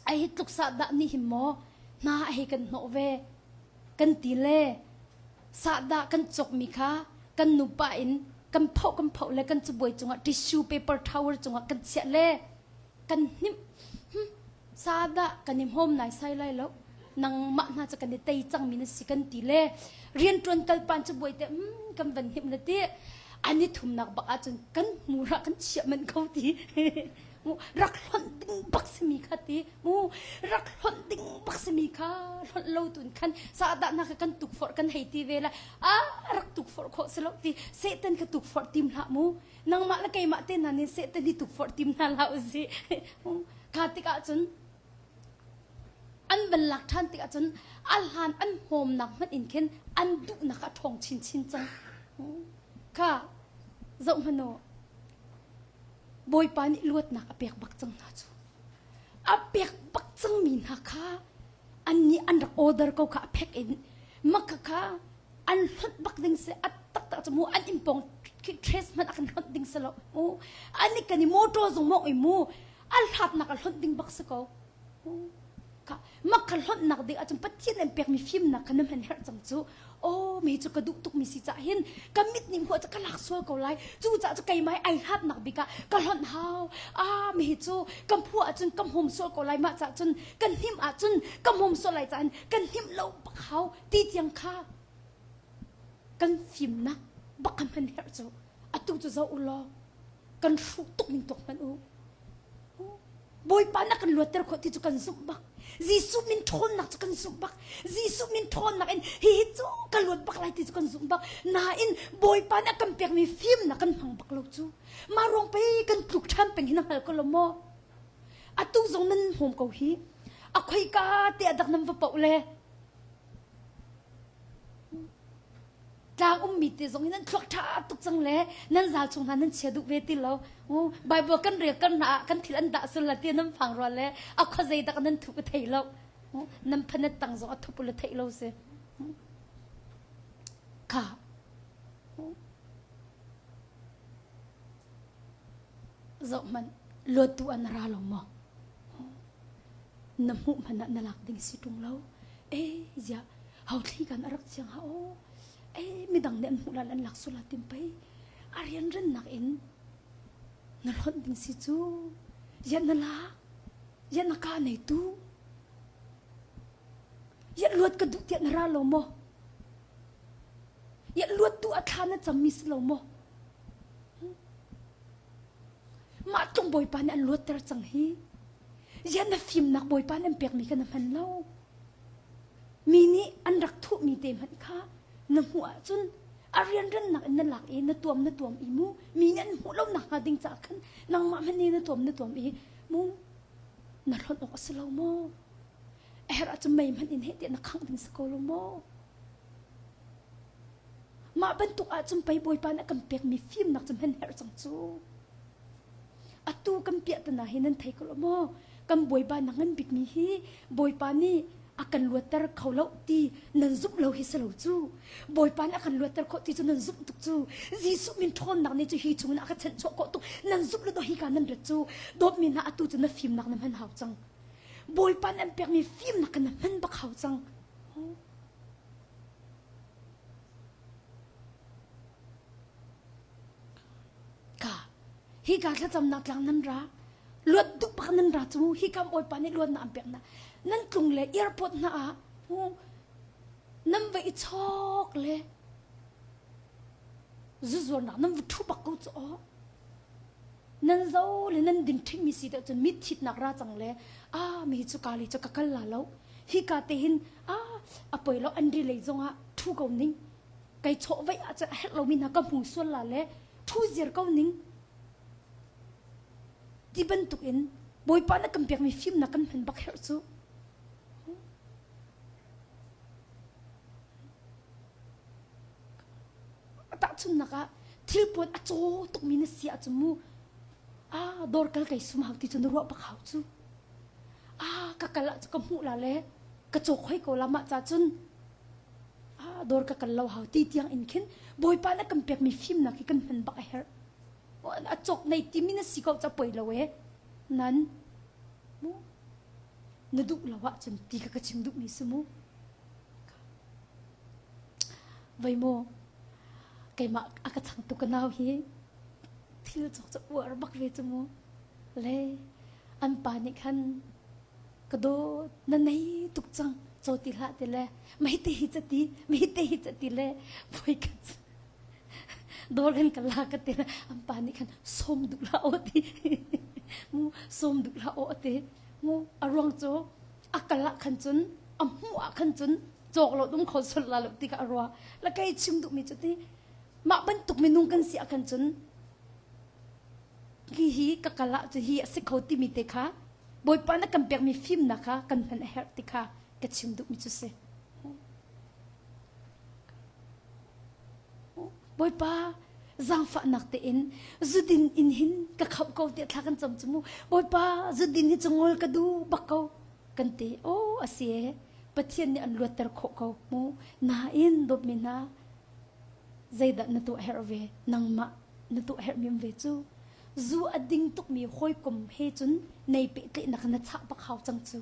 ai hi tluk sa dah nih hin maw hna a hei kan hnawh ve kan ti le sahdah kan cawkmi kha kan nupa in kan phoh kan phoh le kan cabuai cungah tissue paper towel cungah kan chiah le kan hnimh hm sahdah kan i hmawm nai sai lai lo nangmah hna cu kan i tei cangmi na si kan ti le rianṭuan kalpan cabuai te mm kan van hnimh na ti an i thumnak bak ahcun kan hmur ah kan chiah manh ko ti rak hlonh ding bak simi kha ti mu rak hlonh ding bak simi kha hlonh lo tun khan sahdah na kha kan tukforh kan hei ti ve la a rak tukforh khawh si lo ti Satan kha tukforh tim hlah mu nangmah le keimah te hna nih Satan hi tukforh tim hna hlah usih kha tikah cun an van lak ṭhan tikah cun a hlan an hmawmnak hmanh in khin an duhnak a ṭhawng chinchin cang kha zoh hmanh u Bawipa nih luatnak a pek bak cang hna cu. A pek bak cangmi hna kha annih an rak order ko kha a phek in maka kha an hlonh bak ding si a taktak cu mu an inn pawng trace hmanh a kan hlonh ding si lo mu an i kan i motor zong mawng i mu a hlatnak a hlonh ding bak si ko Kha mak kha hlonhnak ding ahcun Pathian an pekmi fimnak kha na hman herh cang cu. Aw mi cu ka duh tukmi si cah hin ka mit nih hmuh cu ka lak sual ko lai. Cu caah cu keimah ai hlatnak bik ah ka hlonh hau. Ah mi cu ka hmuh ahcun ka hmom sual ko lai mah cah cun ka hnim ahcun ka hmom sual lai caah kan hnim lo bak hau ti tiang kha kan fimnak bak ka hman herh cu. Atu cu zoh u law kan hruh tuk ning tuak hmanh u. Bawipa na kan luatter khawh ti cu kan zumh bak. Jesuh min ṭhawnnak cu kan zumh bak. Jesuh min ṭhawnnak in hihi cu ka luat bak lai ti cu kan zumh bak. Nain Bawipa nih a kan pekmi fimnak kan hmang bak lo cu. Mah ruang pei kan tluk ṭhan peng hi na hngal ko lo maw? Atu zong nan hmawm ko hi. A khoika te ah dak nan va poh le Tlang ummi te zong hi nan thluak ṭha tuk cang le nan zal chung hna nan chia duh ve ti lo. Bible kan rel kan hna ah kan thil an dah sul la ti nan phang rua le a khua zei dak nan thup thei lo. Nan phanet tang zong a thup le theih lo si. Kha. Zoh hmanh luattu an ra lo maw? Na hmuh hmanh ah na lak ding si ṭung lo. E ziah hauthli kan a rak chiang ha aw. E midang nih an hmuh lan an lak sula tim pei. A rianrennak in na hlonh ding si cu. Ziah na lak? Ziah na ka nei tu? Ziah luat ka duh tiah na ra lo maw? Ziah luat tu a thla na cammi si lo maw? Mah tlung Bawipa nih an luatter cang hi. Ziah na fimnak Bawipa nih an pekmi kha na hman lo. Mi nih an rak thuhmi te hmanh kha na hmuh ahcun a rianrannak in na lak i na tuam na tuam i mu mi nih an hmuh lo nak hnga ding caah khan nangmah hmanh nih na tuam na tuam i mu na hlonh awk a si lo maw? A herh ahcun mei hmanh in heh tiah na khangh ding si ko lo maw? Mah bantuk ahcun pei Bawipa nih a kan pekmi fimnak cu hman herh cang cu. Atu kan piahtana hi nan thei ko lo maw? Kan Bawipa na ngan bikmi hi Bawipa nih a kan luatter kho lo ti nan zumh lo hi si lo cu. Bawipa nih a kan luatter khawh ti cu nan zumh tuk cu. Jesuh min ṭhawnnak nih cu hi chungin a ka chanhchuah khawh tuk. Nan zumh lo hi ka nan rat cu. Dawtmi hna atu cu na fimnak na hman hau cang. Bawipa nih an pekmi fimnak kha na hman bak hau cang. Ka hika thlacamnak tlang nan ra luat duh bak nan ra cu hika Bawipa nih luatnak an pek na nan tlung le airport hna ah nan va i chawk le zuzuarnak nan va thu bak ko cu aw Nan zo le nan din ṭhingmi si deuh cun mit thitnak ra cang le ah mi cu ka le cu ka kal la lo. Hika te hin ah a poi lo an ri lei zongah ṭhu ko ning. Kai chawh vaih ahcun a herh lomi hna ka hmu sual la le ṭhu ziar ko ning. Ti bantuk in Bawipa na kan pekmi fimnak kan hman bak herh cu. Tahchunhnak ah thilpuan a caw tukmi na si ahcun mu ah dawr kal kai sum hau ti cu na ruah bak hau cu. Ah ka kal ah cu ka hmuh la le ka cawk hoi ko la mah ca cun ah dawr ka kal lo hau ti tiang in khin Bawipa na kan pekmi fimnak hi kan hman bak a herh. A cawk nei timi na si ko ca poi lo e. Nan mu na duh lo ahcun ti ka ka chim duhmi si mu. Voi maw keimah a ka changtu ka nau hi thil cawk cu uar bak ve cu mu. Le an pa nih khan ka dawt na nei tuk cang caw ti hlah ti le mei te hi cati mei te hi cati le voi khat dawr kan ka la ka ti le an pa nih khan sawm duh hlah aw ti mu sawm duh hlah aw ti mu a ruang cu a kal ah khan cun a hmuh ah khan cun cawk lo dum kho sul la lo ti ka rua la kei chim duh mi cu ti mah bantuk minung kan si ah khan cun hi hi ka kal ah cu hi a si kho timi te kha bawipa na kan pekmi fimnak kha kan hman a herh ti kha ka chim duh mi cu si Bawipa zaangfahnak tein zudin in hin ka khamh ko tiah thla kan cam cu mu Bawipa zudin hi cu ngol ka duh bak ko kan ti aw a si e Pathian nih an luatter khawh ko mu nain dawtmi hna zeidah na tuah herh ve nangmah na tuah herh mi ve cu zu a ding tukmi hawikom he cun nei pehtlaihnak na chah bak hau cang cu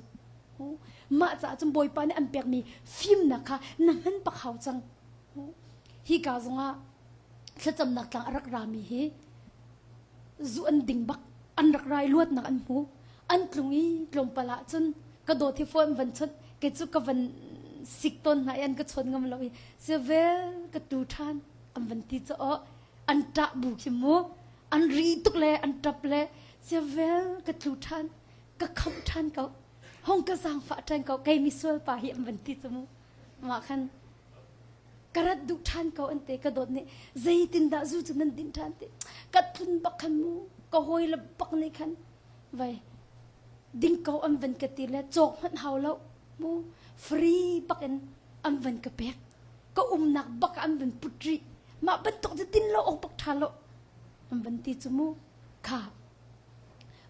mah caah cun Bawipa nih an pekmi fimnak kha na hman bak hau cang hi ka zongah thlacamnak tlang a rak rami hi zu an ding bak an rak rai luatnak an hmu an tlung i tlawmpal ah cun ka dawt hi phone van chawnh kei cu ka van sik tawn hna i an ka chawn ngam lo i vel ka tu ṭhan an van ti cu aw an ṭah bu khi mu an ri tuk le an ṭap le vel ka tlu ṭhan ka khamh ṭhan ko. Hong ka zaangfah ṭhan ko kei misual pa hi an van ti cu mu. Mah khan ka rat duh ṭhan ko an te ka dawt nih zeitindah zu cu nan din ṭhan ti ka tlun bak khan mu ka hawi le bak nih khan vai ding ko an van ka ti le cawk hmanh hau lo mu free bak in an van ka pek ka umnak bak an van put rih mah bantuk cu din lo awk bak ṭha lo an van ti cu mu kha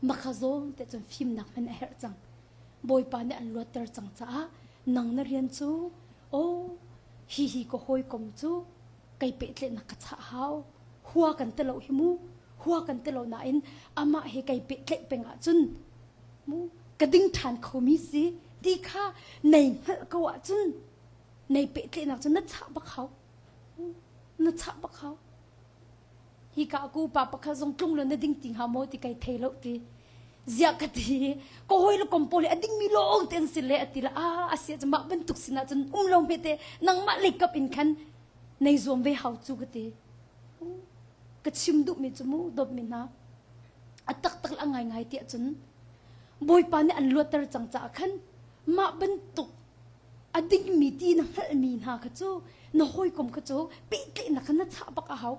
makha zawn te cun fimnak hman a herh cang Bawipa nih an luatter cang caah nang na rian cu oh hi hi ka hawikom cu kei pehtlaihnak ka chah hau hua kan ti lo hi mu hua kan ti lo nain amah he kei pehtlaih peng ahcun mu ka ding ṭhan khomi si ti kha nei hngalh ko ahcun nei pehtlaihnak cu na chah bak hau na chah bak hau Hika ku pa pakhat zong tlung lo na ding ti hnga maw ti kai thei lo ti. Ziah ka ti ka hawi le kom pawl hi a dingmi lawng te an si le a ti le a a si mah bantuk sinah cun um lo hme te nangmah lei kap in khan nei zuam ve hau cu ka ti. Ka chim duhmi cu mu dawtmi hna a taktak le a ngaingai tiah cun Bawipa nih an luatter cang caah khan mah bantuk a dingmi ti na hngalhmi hna kha cu na hawikom kha cu pehtlaihnak kha na chah bak a hau.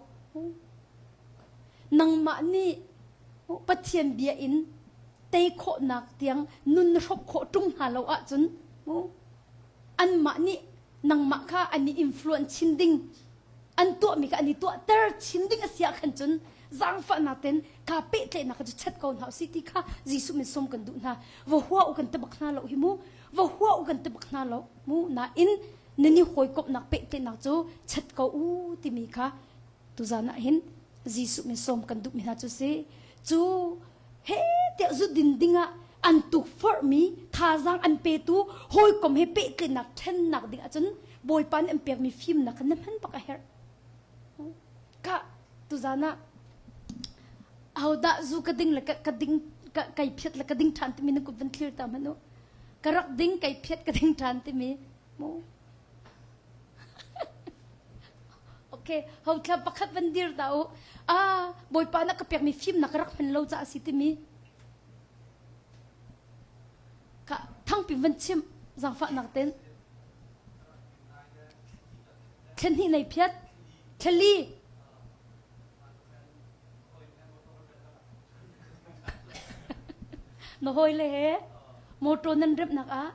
Nangmah nih Pathian bia in tei khawhnak tiang nun na hrawmh khawh ṭung hna lo ahcun anmah nih nangmah kha an i influence chin ding an tuahmi kha an i tuahter chin ding a si ah khan cun zaangfahnak ten ka pehtlaihnak kha cu chat ko hna usih ti kha Jesuh min sawm kan duh hna. Va hua u kan ti bak hna lo hi mu. Va hua u kan ti bak hna lo mu. Nain nan i hawikomhnak pehtlaihnak cu chat ko u timi kha tuzan ah hin Jesuh min sawm kan duhmi hna cu si. Cu he tiah zu din dingah an tukforhmi thazaang an petu hawikom he pehtlaihnak ṭhennak ding ahcun Bawipa nih an pekmi fimnak kha na hman bak a herh. Ka tuzan ah ahodah zu ka ding le ka, ka ding ka, kai phiat le ka ding ṭhan timi na kut van thlir ta hmanh u. Ka rak ding kai phiat ka ding ṭhan timi mu. Okay, ho thla pakhat van dir ta u. Ah, Bawipa na ka pekmi fimnak ka rak hman lo caah si timi. Ka thangpi van chim zaangfahnak ten. Thlen hnih nei phiat. Thlali. Na hawi le he motor nan remnak ah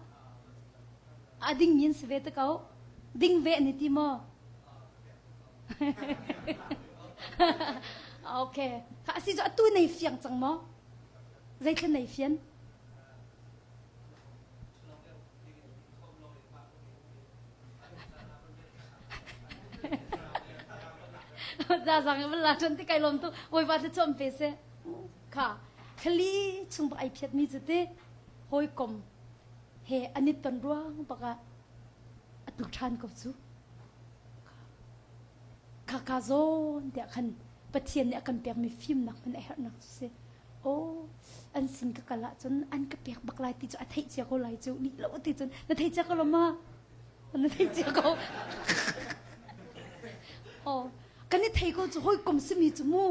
a ding min si ve te ko. Ding ve an i ti maw? okay. Kha asi cu atu nei fiang cang maw? Zeithla nei fian? Zazang in la ṭan ti kai lawm tu Bawipa tla chuam pe seh. Kha khali chung bak ai phiat mi cu ti hawikom he an i ton ruang bak ah a tu ṭhan ko cu. Kha ka zawn tiah khan Pathian nih a kan pekmi fimnak hman a herhnak cu si. Aw an sin ka kal ahcun an ka pek bak lai ti cu a theih cia ko lai cu lih lo ti cun na thei cia ko lo ma na thei cia ko aw kan i thei ko cu hawikom simi cu mu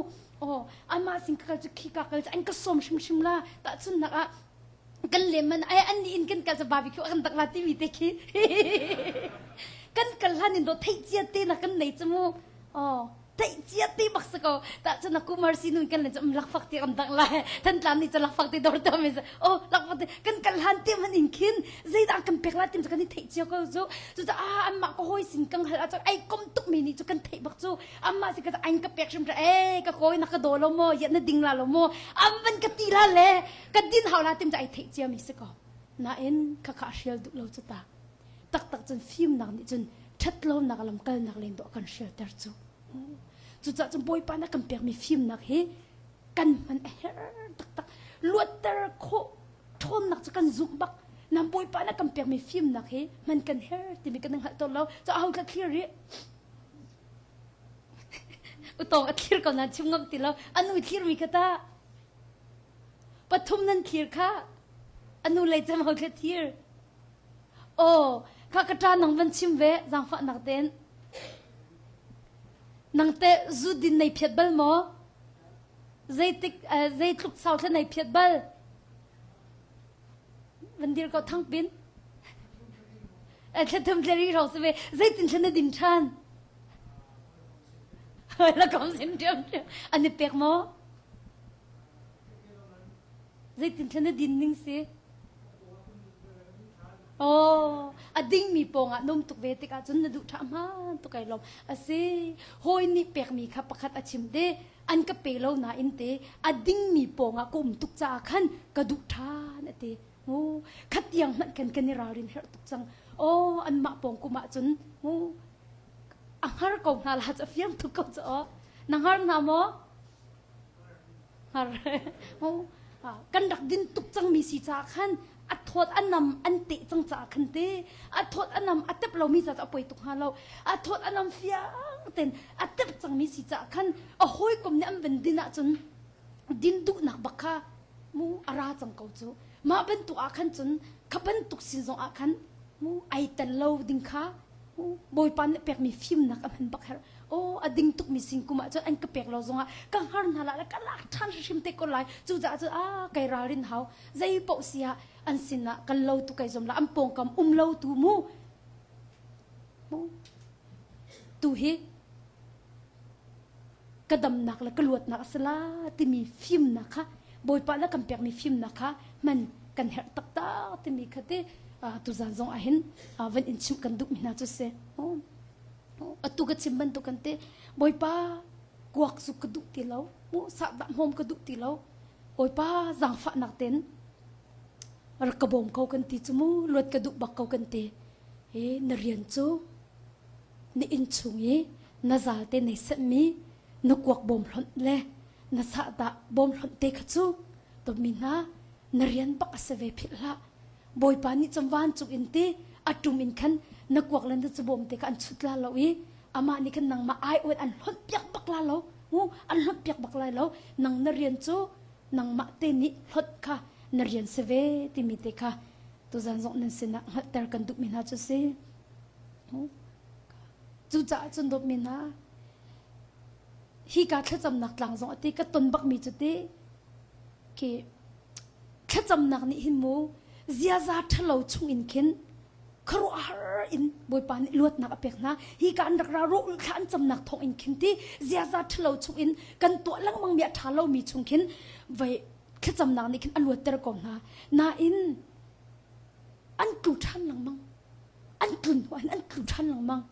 aw amah sin ka kal cu khi ka kal cu an ka sawm hrimhrim la tahchunhnak ah kan lem man ai an nih in kan kal cu barbecue kan dak la timi te khi kan kal hlan in do theih cia te na kan nei cu mu aw theih cia ti bak si ko ta cun a kumar si nun kan le cu lakfak ti kan dang lai thantlang nih cu lakfak ti dor te mi oh lakfak ti kan kal hlan ti man in khin zeidah kan pek la tim cu kan i theih cia ko cu cu ah anmah ka hawi sin kang hal ah cun ai kom tuk mi nih cu kan theih bak cu anmah si ka an ka pek hrim eh ka kawi na ka daw lo maw ya na ding la lo maw am van ka ti la le ka din hau la tim cu ai theih cia mi si ko nain kha kha hrial duh lo cu ta taktak cun fimnak nih cun ṭhatlonak lam kalnak len dawh kan hrialter cu. Cucaah cun Bawipa nih a kan pekmi fimnak hi kan hman a herh taktak. Luatter khawh ṭhawnnak cu kan zumh bak. Nam Bawipa nih a kan pekmi fimnak hi hman kan herh timi kan hngalh tawn lo. Cu aho thla thlir rih? Utawng a thlir ko nain chim ngam ti lo. Anu thlirmi kha ta. Pathum nan thlir kha. Anu lei cem ho thla thir. Aw, kha ka ṭa nang van chim ve, zaangfahnak tein. Nang teh zu din nei phiat bal maw? Zeitik, uh, zeitluk sau thla nei phiat bal? Van dir ko thangpin. Thla thum thla ri hrawng si ve. Zeitin thla na din ṭhan? La kom sin ṭhiam ṭhiam. An i pek maw? Zeitin thla na din ning si? Oh, a dingmi pawngah num tuk ve tikah cun na duh ṭha hmaan tuk ai lawm. A si, hawi nih pekmi kha pakhat a chim te, an ka pe lo nain te, a dingmi pawngah ka um tuk caah khan ka duh ṭhan a ti. Oh, khatiang hmanh khan kan i ralrin herh tuk cang. Oh, anmah pawng kum ah cun oh, a hngar ko hna la cu a fiang tuk ko cu aw. Na hngar hna maw? Hngar. Oh, kan rak din tuk cangmi si caah khan a thawt a nam an teh cang caah khan te a thawt a nam a tep lomi ca cu a poi tuk hnga lo a thawt a nam fiang ten a tep cangmi si caah khan a hawikom nih an van din ahcun din duhnak bak kha mu a ra cang ko cu mah bantuk ah khan cun kha bantuk sin zong ah khan mu ai tel lo ding kha Bawipa nih pekmi fimnak a hman bak her aw a ding tukmi sing kum ah cun an ka pek lo zongah ka hngar hna la ka lak ṭhan hrimhrim te ko lai cucaah cun a kai ralrin hau zei paoh si ah an sinah kan lo tu kai zom la an pawngkam um lo tu mu mu tu hi ka damnak le ka luatnak a si la timi fimnak kha Bawipa le kan pekmi fimnak kha hman kan herh taktak timi kha te tuzan zong ah hin van in chimh kan duhmi hna cu si. Atu ka chim bantuk kan te Bawipa kuak zu ka duh ti lo, sahdah hmawm ka duh ti lo. Bawipa zaangfahnak ten rak ka bawm ko kan ti cu mu luat ka duh bak ko kan ti. Hi na rian cu na inn chung i na zal te nei senhmi na kuak bawm hlonh le na sahdah bawm hlonh te kha cu dawtmi hna na rian bak a si ve philh hlah bawipa nih cun vancung in ti a tum in khan na kuak le na cubawm te kha an chut la lo i amah nih khan nangmah ai oat an hlonh piak bak la lo mu an hlonh piak bak lai lo nang na rian cu nangmah te nih hlonh kha na rian si ve timi te kha tuzan zong nan sinah hngalhter kan duhmi hna cu si Cucaah cun dawtmi hna, hika thlacamnak tlang zong ati ka ton bakmi cu ti khi thlacamnak nih hin mu ziaza ṭhalo chung in khin khuaruahhar in Bawipa nih luatnak a pek hna. Hika an rak ra rawh thla an camnak thawng in khin ti ziaza ṭhalo chung in kan tuah lengmang mi a ṭha lomi chung khin vai thlacamnak nih khin a luatter ko hna. Nain an tlu ṭhan lengmang. An tlun hnu ah hin an tlu ṭhan lengmang.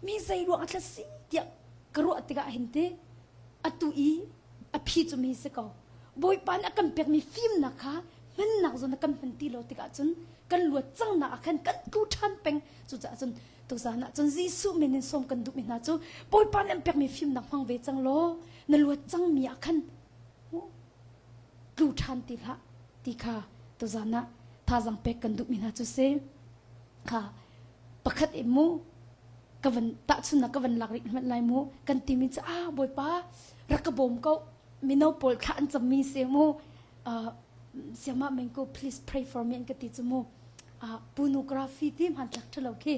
Mi zei ruang ah thla si tiah ka ruah tikah hin ti atu i a phi cu mi si ko. Bawipa nih a kan pekmi fimnak kha hmannak zawn a kan hman ti lo tikah cun kan luat cangnak ah khan kan tlu ṭhan peng. Cucaah cun tuzan ah cun Jesuh min in sawm kan duhmi hna cu Bawipa nih an pekmi fimnak hmang ve cang law na luat cangmi ah khan tlu ṭhan ti hlah ti kha tuzan ah thazaang pek kan duhmi hna cu si. Kha pakhat in mu ka van tahchunnak ka van lak rih hmanh lai mu kan timi cu ah Bawipa rak ka bawm ko mino pawl thla an cammi si mu uh, siama mengko please pray for me an ka ti cu mu uh, pornography ti hmanthlak ṭhalo khi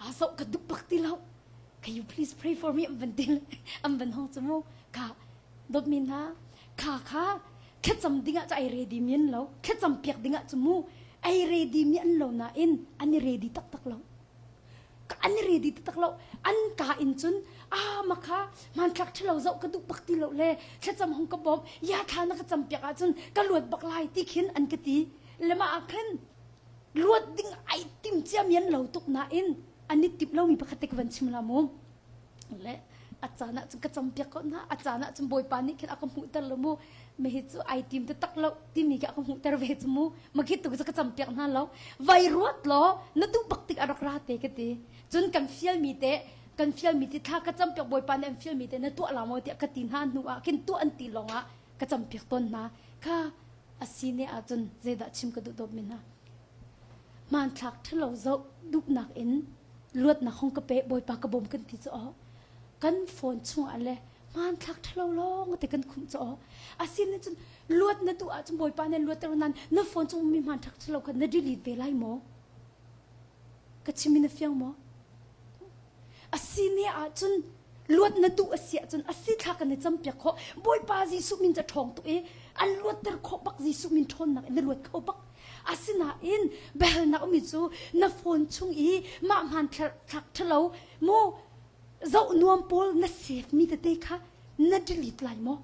ah zoh ka duh bak ti lo can you please pray for me an van ti an van hong cu mu kha dawtmi hna kha kha thlacam dingah cu ai ready mi an lo thlacam piak dingah cu mu ai ready mi an lo nain an i ready taktak lo an i ready taktak lo an ka in cun ah makha hmanthlak ṭhalo zoh ka duh bak ti lo le thlacam hong ka bawm ya thla na ka cam piak ahcun ka luat bak lai ti khin an ka ti le mah ah khan luat ding ai tim cia mi an lo tuk nain an i timh lomi pakhat te ka van chim la mu le a caan ah cun ka campiak ko hna a caan ah cun bawipa nih khin a ka hmuhter lo mu mi hi cu ai tim te tak lo timi khi a ka hmuhter ve cu mu ma khi tu cu ka campiak hna lo vai ruat law na duh bak tik a rak ra te ka ti cun kan fial mi te kan fial mi ti thla ka campiak bawipa nih an fial mi te na tuah la maw tiah ka ti hna hnu ah khin tuah an ti lawng ah ka campiak tawn hna kha a si ne ahcun zeidah chim ka duh dawt mi hna Hmanthlak ṭhalo zoh duhnak in luatnak hong ka pe Bawipa ka bawm kan ti cu aw. Kan phone chungah le hmanthlak ṭhalo lawng te kan khumh cu aw. Asinain cun luat na duh ahcun Bawipa nih luatter nan na phone chung ummi hmanthlak ṭhalo kha na delete ve lai maw? Ka chim in a fiang maw? A si ne ahcun luat na duh a si ahcun a si thla kan i campiak khawh. Bawipa Jesuh min cu a ṭhawng tuk i an luatter khawh bak Jesuh min ṭhawnnak in na luat kho bak. Asinain biahalnak ummi cu na phone chung i mah hmanthlak ṭhalo mu zoh nuam pawl na save mi tete kha na delete lai maw?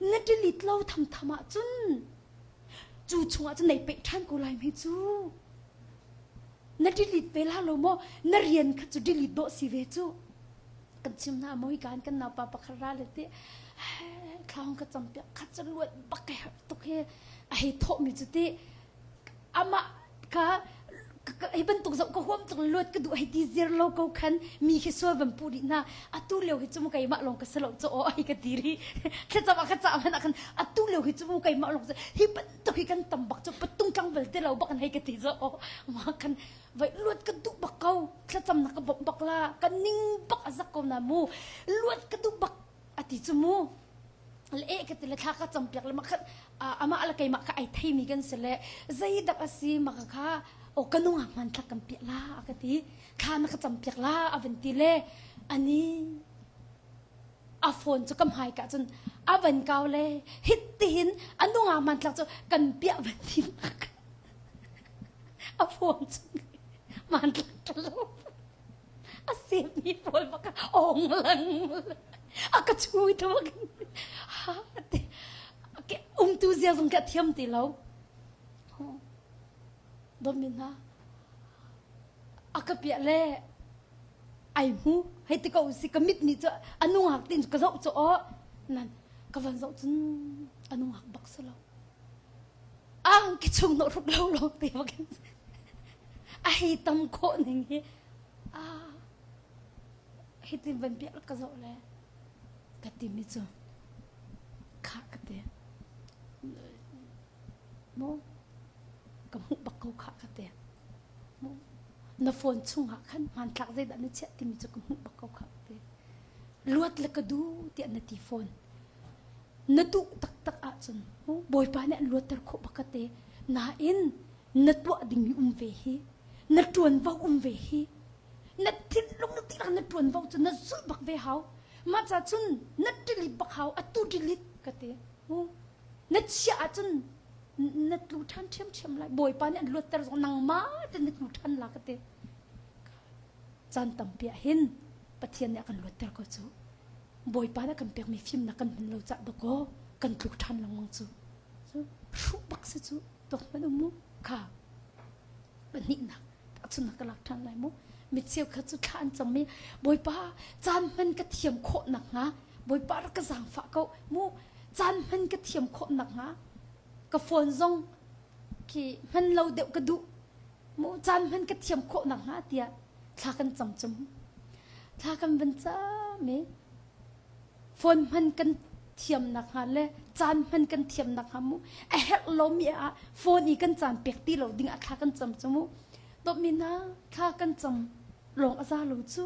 Na delete lo thamtham ahcun cu chungah cun nei peih ṭhan ko lai hme cu. Na delete ve la lo maw? Na rian kha cu delete dawh si ve cu. Kan chim hna maw hika kan naupa pakhat ra le ti thla ka cam piak khat cu luat bak kai harh tuk hi a hei thawhmi cu ti amah kha hi bantuk zoh ka huam tuk luat ka duh hei ti zir lo ko khan mi khi sual van pu dih hna atu lio hi cu mu keimah lawng ka si lo cu aw ai ka ti ri thlacam ah ka cah hmanh ah khan atu lio hi cu mu keimah lawng hi bantuk hi kan tam bak cu patung tlang bal te lo bak an hei ka ti zo aw ma kan vai luat ka duh bak ko thlacam na ka bawmh bak la ka ning bak a zak ko na mu luat ka duh bak ati cu mu le e ka ti le thla ka cam piak le makhat amah le keimah ka ai theimi kan si le zeidak a si maka kha o ka nungak hman thla kan piak la a ka ti thla na ka cam piak la a van ti le ani a phone cu ka hmai ka cun a van kau le hit tihin a nungak hman thlak cu kan piah van ti a phone cu hman thlak lo a semi pawl bak ong lang a ka chui tu ha te ke umtu zia zong ka thiam ti lo dawt hna a ka piah le ai hmu hei ti ko si ka mit nih cu a nungak tin ka zoh cu aw nan ka van zoh cun a nungak bak si lo ang ki chung no ruk lo lo te bakin a hei tam khawh ning hi a hitin van piah ka zoh le ka timi cu kha ka ti mu ka hmuh bak ko kha ka ti mu na phone chungah khan hmanthlak zeidah na chiah timi cu ka hmuh bak ko kha ka ti luat le ka du tiah na ti phone Na duh taktak ahcun Bawipa nih an luatter khawh bak ka te. Nain na tuah dingmi um ve hi, na ṭuanvo um ve hi, na thinlung dihlak na ṭuanvo cu na zulh bak ve hau. Mah ca cun na delete bak hau, atu delete ka ti. Na chiah ahcun na tlu ṭhan ṭhiamṭhiam lai. Bawipa nih an luatter zong nangmah te na tlu ṭhan la ka ti. Caan tampi ah hin Pathian nih a kan luatter ko cu. Bawipa nih a kan pekmi fimnak kan hman lo cah dakaw kan tluk ṭhan lengmang cu. Cu hruh bak si cu tuak hmanh um mu kha pahnihnak tahchunnak ka lak ṭhan lai mu. Mi cheukhat cu thla an cam i Bawipa caan hman ka thiam khawh nakhnga Bawipa rak ka zaangfah ko mu caan hman ka thiam khawh nakhnga ka phone zong khi hman lo deuh ka duh mu caan hman ka thiam khawh nakhnga tiah thla kan cam cum thla kan van cam i phone hman kan thiam nakhnga le caan hman kan thiam nakhnga mu a herh lomi ah phone i kan caan pek ti lo ding ah thla kan cam cu mu dawtmi hna thla kan cam lawng a za lo cu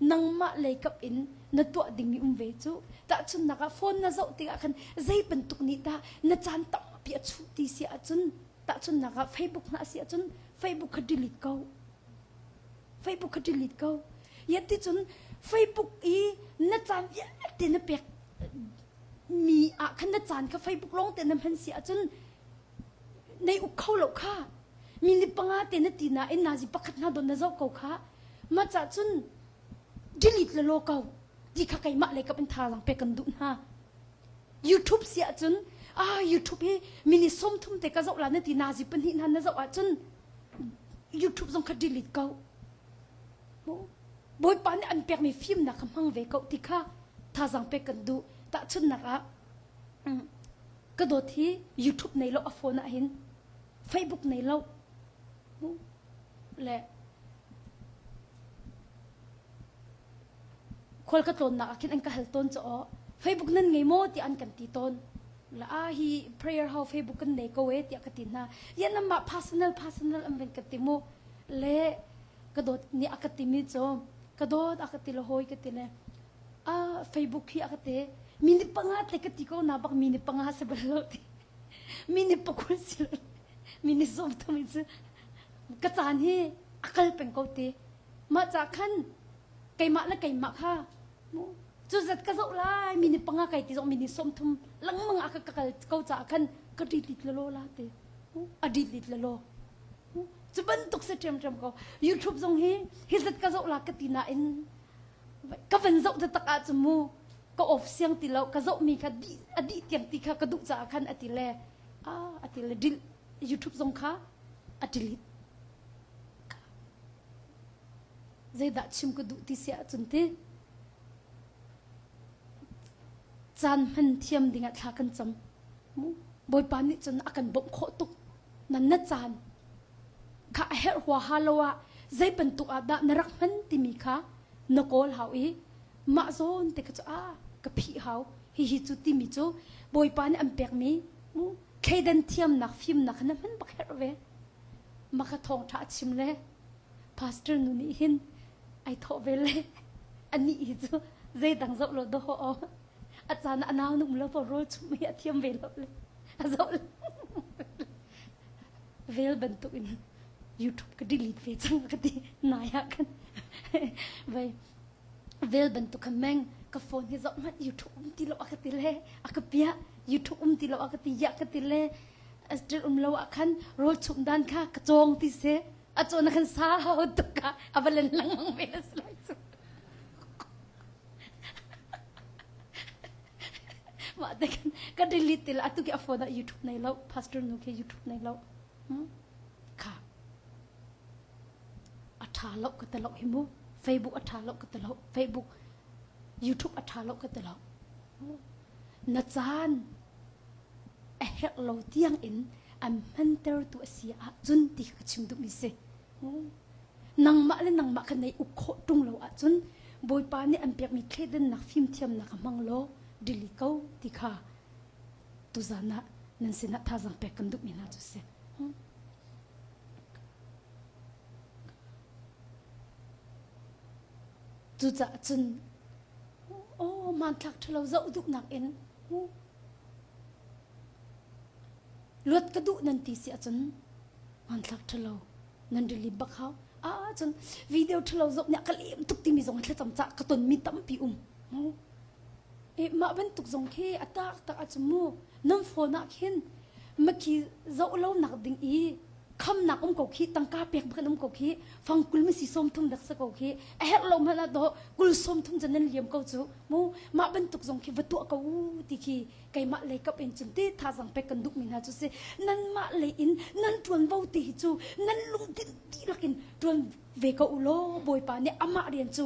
nangmah lei kap in na tuah dingmi um ve cu tahchunnak ah phone na zoh tikah khan zei bantuk nih dah na caan tampi a chuh ti si ahcun tahchunnak ah Facebook hna a si ahcun Facebook kha delete ko Facebook kha delete ko yan ti cun Facebook i na caan vialte na pek mi ah khan na caan kha Facebook lawng te na hman si ahcun nei uk kho lo kha minute panga te na ti nain nazi pakhat hna don na zoh ko kha mah cah cun delete le law ko ti kha keimah lei kap in thazaang pek kan duh hna YouTube si ahcun ah YouTube hi minute 30 te ka zoh la na ti nazi pahnih hna na zoh ahcun YouTube zong kha delete ko Bawipa nih an pekmi fimnak kha hmang ve ko ti kha thazaang pek kan duh tahchunhnak ah ka dawt hi YouTube nei lo a phone ah hin Facebook nei lo le khual ka tlawnnak ah khin an ka hal tawn cu aw Facebook nan ngei maw tiah an kan ti tawn la a hi prayer how Facebook kan nei ko e tiah ka ti hna ya namah personal personal an van ka ti mu le ka dawt nih a ka timi cu ka dawt a ka ti le hawi ka ti le a Facebook hi a ka te minute panga te ka ti ko na bak minute panga se bal lo ti minute pakul si lo minute som thum cu ka caan hi a kal peng ko ti mah ca khan keimah le keimah kha cu zat ka zoh lai minute panga kai ti zong minute 30 lengmang a ka kal ko caah khan ka ṭi tit lolo la ti. A delete le law. Cu bantuk si ṭhiamṭhiam ko. YouTube zong hi hi zat ka zoh la ka ti nain ka van zoh taktak ahcun mu ka off siang ti lo ka zohmi kha dih a dih tiang ti kha ka duh caah khan a ti le ah a ti le dil YouTube zong kha a delete. Zeidah chim ka duh ti si ahcun ti caan hman thiam dingah thla kan cam. Bawipa nih cun a kan bawmh khawh tuk. Nan na caan kha a herh huaha lo ah zei bantuk ah dah na rak hman timi kha na kawl hau i mah zawn te kha cu a ka phih hau hihi cu timi cu Bawipa nih an pekmi mu thleidan thiamnak fimnak kha na hman bak herh ve. Mah kha thawngṭha a chim le pastor nu nih hin ai thawh ve le anih hi cu zeidang zoh lo dawh aw a caan ah a nau num lo rawl chumh hi a thiam ve lo le a zoh vel bantuk in YouTube ka delete ve cang ka ti nai ah khan vai vel bantuk khan meng ka phone hi zoh hmanh YouTube um ti lo a ka ti le a ka piah YouTube um ti lo a ka ti ya ka ti le Esther um lo ah khan rawl chumh dan kha ka cawng ti se a cawn khan sau tuk ka a va len lengmang ve la si lai cu mah te khan ka delete ti la atu ki a phone ah YouTube nei lo pastor nu khi YouTube nei lo kha a tha lo ka te lo hi mu Facebook a tha lo ka te lo Facebook YouTube a tha lo ka te lo na caan a herh lo tiang in an hmantertu a si ahcun ti ka chim duhmi si. Nangmah le nangmah kha nei uk khawh ṭung lo ahcun Bawipa nih an pekmi thleidannak fimthiamnak kha hmang law dili ko ti kha tuzan ah nan sinah thazaang pek kan duhmi hna cu si. Cucaah cun aw hmanthlak ṭhalo zoh duhnak in Luat ka duh nan ti si ahcun hmanthlak ṭhalo nan rili bak hau. Ah cun video ṭhalo zoh nih a ka lem tuk timi zong thlacam cah ka tonmi tampi um. Mu. E, mah bantuk zong khi a tak tak ahcun mu nan phone ah khin makhi zoh lo nak ding i khamnak um ko khi tangka pek bak um ko khi fang kul mi si sawm thum dak sa ko khi a herh lo hmanh ah do kul sawm thum cun nan liam ko cu mu mah bantuk zong khi va tuah ko u ti khi keimah lei kap in cun ti thazang pek kan duhmi hna cu si nanmah lei in nan ṭuanvo ti hi cu nan lungthin dihlak in ṭuan ve ko u law Bawipa nih amah rian cu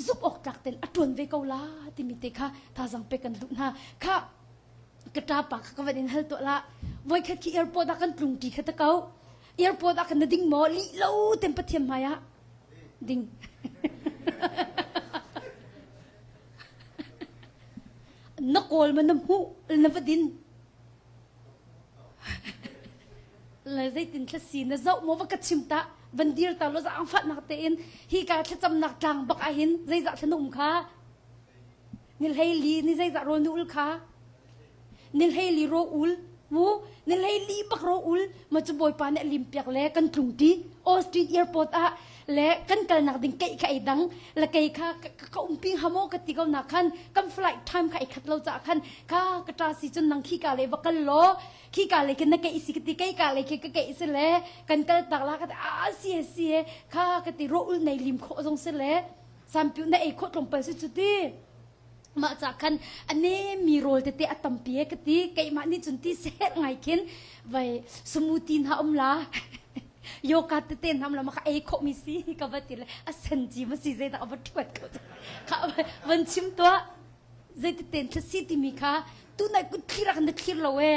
zumh awk tlak tein a ṭuan ve ko la timi te kha thazang pek kan duh hna kha ka ṭapa kha ka van in hal tuah la voikhat khi airport ah kan tlung ṭi kha ta ko airport ah kan na ding maw lih lo tem Pathian hmai ah ding na kawl ma na hmuh na va din le zeitin thlasi na zoh maw va ka chim ta van dir ta lo zaangfahnak tein hi ka thlacamnak tlang bak ah hin zeizah thla na um kha ni hlei li ni zeizah rawl na ul kha ni hlei li ro ul mu ni hlei li bak ro ul ma cu bawipa nih a lim piak le kan tlung ti Austin airport ah le kan kalnak ding keih kha ei dang le kei kha ka umpi hnga maw ka ti ko na khan kan flight time kha ei khat lo caah khan kha ka ṭa si cun nang khi ka le va kal law khi ka le khin na keih si ka ti kei ka le khi ka keih si le kan kal tak la ka ti a si he si he kha ka ti ro ul nei lim khawh zong si le sampiu na ei khawh tlawmpal si cu ti Mah ca khan a nemi rawl tete a tampi e ka ti. Keimah nih cun ti seh ngai khin vai smoothie hna um la yoga tete hna um la ma kha ei khawh mi si ka va ti le a sen ci ma si zeidah a va ṭhuat ko kha van chim tuah zeiteten thla si timi kha tunai kut thlir ah khan na thlir lo e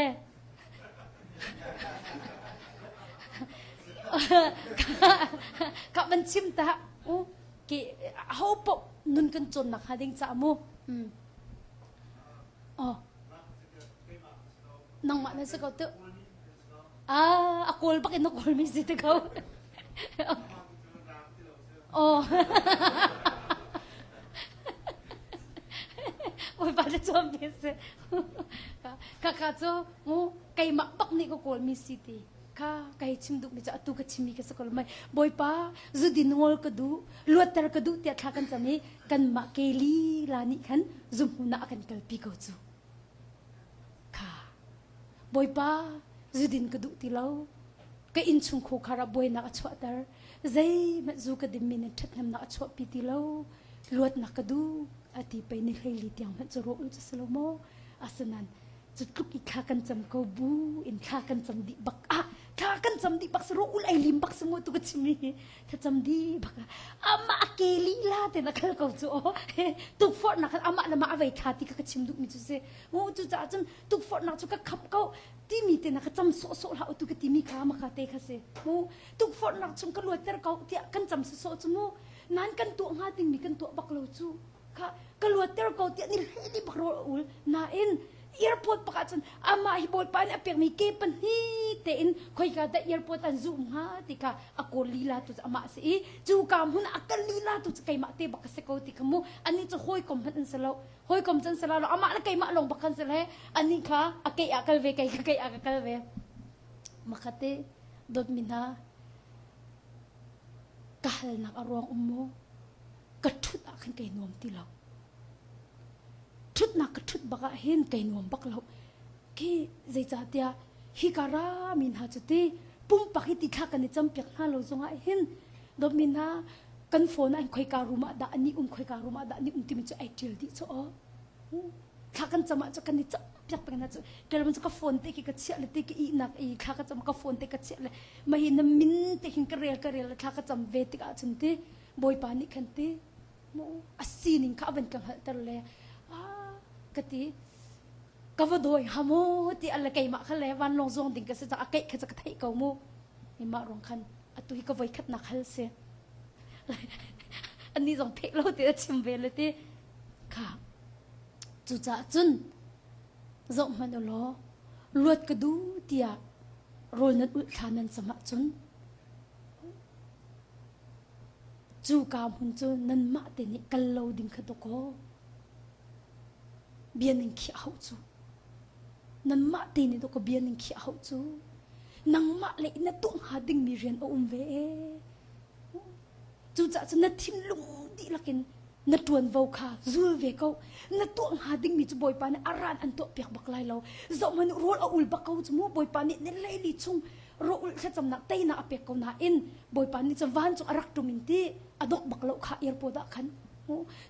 ka van chim ta u ke ho poh nun kan cawnnak hnga ding caah mu oh nangmah na si ko tu ah a kawl bak in na kawl mi si te ko oh Bawipa le chuam mi si ka ka cu mu keimah bak nih ka kawl mi si ti Kha ka hei chim duhmi cu atu ka chimmi ka si ko lo mei. Bawipa zudin ngol ka duh, luatter ka duh tiah thla kan cam i kanmah ke lila nih khan zumhmun ah a kan kalpi ko cu. Kha Bawipa. Zudin ka duh ti lo. Ka innchung khuakhar ah buainak a chuahter. Zeihmanh zu ka dinmi nih ṭhathnemnak a chuahpi ti lo. Luatnak ka duh a ti pei ni 14 tiang hmanh cu rawh ul cu si lo maw? Asinain cu tluk i thla kan cam ko bu in thla kan cam dih bak ah thla kan cam dih bak si rawh ul ei lim bak si mu tu ka chim hi thlacam dih bak ah amah a ke lila te na khal ko cu aw tukforhnak khan amah le mah a vei thla ti ka ka chim duh mi cu si mu cu caah cun tukforhnak cu ka khap ko timi te na ka cam sawh sawh hlah tu ka timi kha maka te kha si mu tukforhnak chung ka luatter ko tiah kan cam sawh cu mu nan kan tuah hnga dingmi kan tuah bak lo cu kha ka luatter ko tiah ni hlei bak rawl a ul nain airport pakah cun amah hi bawipa nih a pekmi ke pahnih tein khoika dah airport an zuh hnga ti kha a kawl lila tu cu amah a si i cu ka hmun ah a kal lila tu cu keimah te bak ka si ko ti kha mu anih cu hawikom hmanh an si lo hawikom cu an si lo amah le keimah lawng bak khan si le anih kha a kei ah kal ve kei kha kei ah ka kal ve makhate dawtmi hna ka halnak a ruang um maw ka ṭhut ah khan kai nuam ti lo. Ṭhutnak ka ṭhut bak ah hin kai nuam bak lo. Khi zeicahtiah hika rami hna cu ti pumpak hi ti thla kan i campiak hna lo zongah hin dawtmi hna kan phone ah khoika room ah dah an i um khoika room ah dah an i um timi cu ai ṭial dih cu aw. Thla kan cam ah cu kan i cam piak peng hna cu ṭial cu ka phone te khi ka chiah le ti ka ihnak i thla ka cam ka phone te ka chiah le mah hi na min te hin ka rel ka rel le thla ka cam ve tikah cun ti Bawipa nih khan ti mu a sining kha a van ka hngalhter le ah ka ti ka va dawi ha mu ti ala keimah kha le vanlawng zuang ding ka si cang a keih kha ka theih ko mu mah ruang khan atu hi ka voi khatnak hal si ani zong theih lo ti a chim ve le ti kha cucaah cun zoh hmanh u law luat ka duh tiah rawl nan ulh thla nan cam ahcun Cuka hmun cu nanmah te nih kal lo ding kha dawkaw. Bia ning khiah hauh cu. Nanmah te nih dawkaw bia ning khiah hauh cu. Nangmah le na tuah hnga dingmi rian a um ve ee. Cucaah cun na thinlung dihlak in na ṭuanvo kha zul ve ko. Na tuah hnga dingmi cu Bawipa nih a ran an tuahpiak bak lai lo. Zohhmanh u, rawl a ul bak ko cu mu. Bawipa nih ni leili chung rawh thlacamnak teinak a pek ko nain Bawipa nih cun vancung a rak ṭum in ti a dok bak lo kha airport ah khan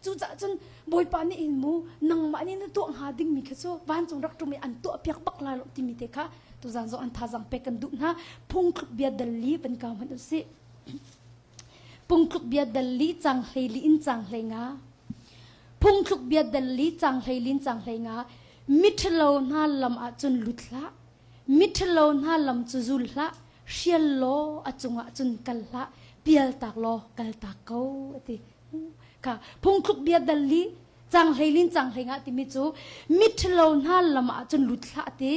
cucaah cun Bawipa nih in mu nangmah nih na tuah hnga dingmi kha cu vancung rak ṭum in an tuahpiak bak lai lo timi te kha tuzan zong an thazang pek kan duh hna phungthluk bia dal li van kau hmanh usih phungthluk bia dal li cang hlei li in cang hlei nga phungthluk bia dal li cang hlei li in cang hlei nga miṭhalo hna lam ah cun lut hlah Miṭhalo hna lam cu zul hlah, hrial law a cungah cun kal hlah, pialtak law kaltak ko, a ti. Kha phungthluk bia dal li cang hleilin cang hlei ngah timi cu miṭhalo hna lam ah cun lut hlah ti,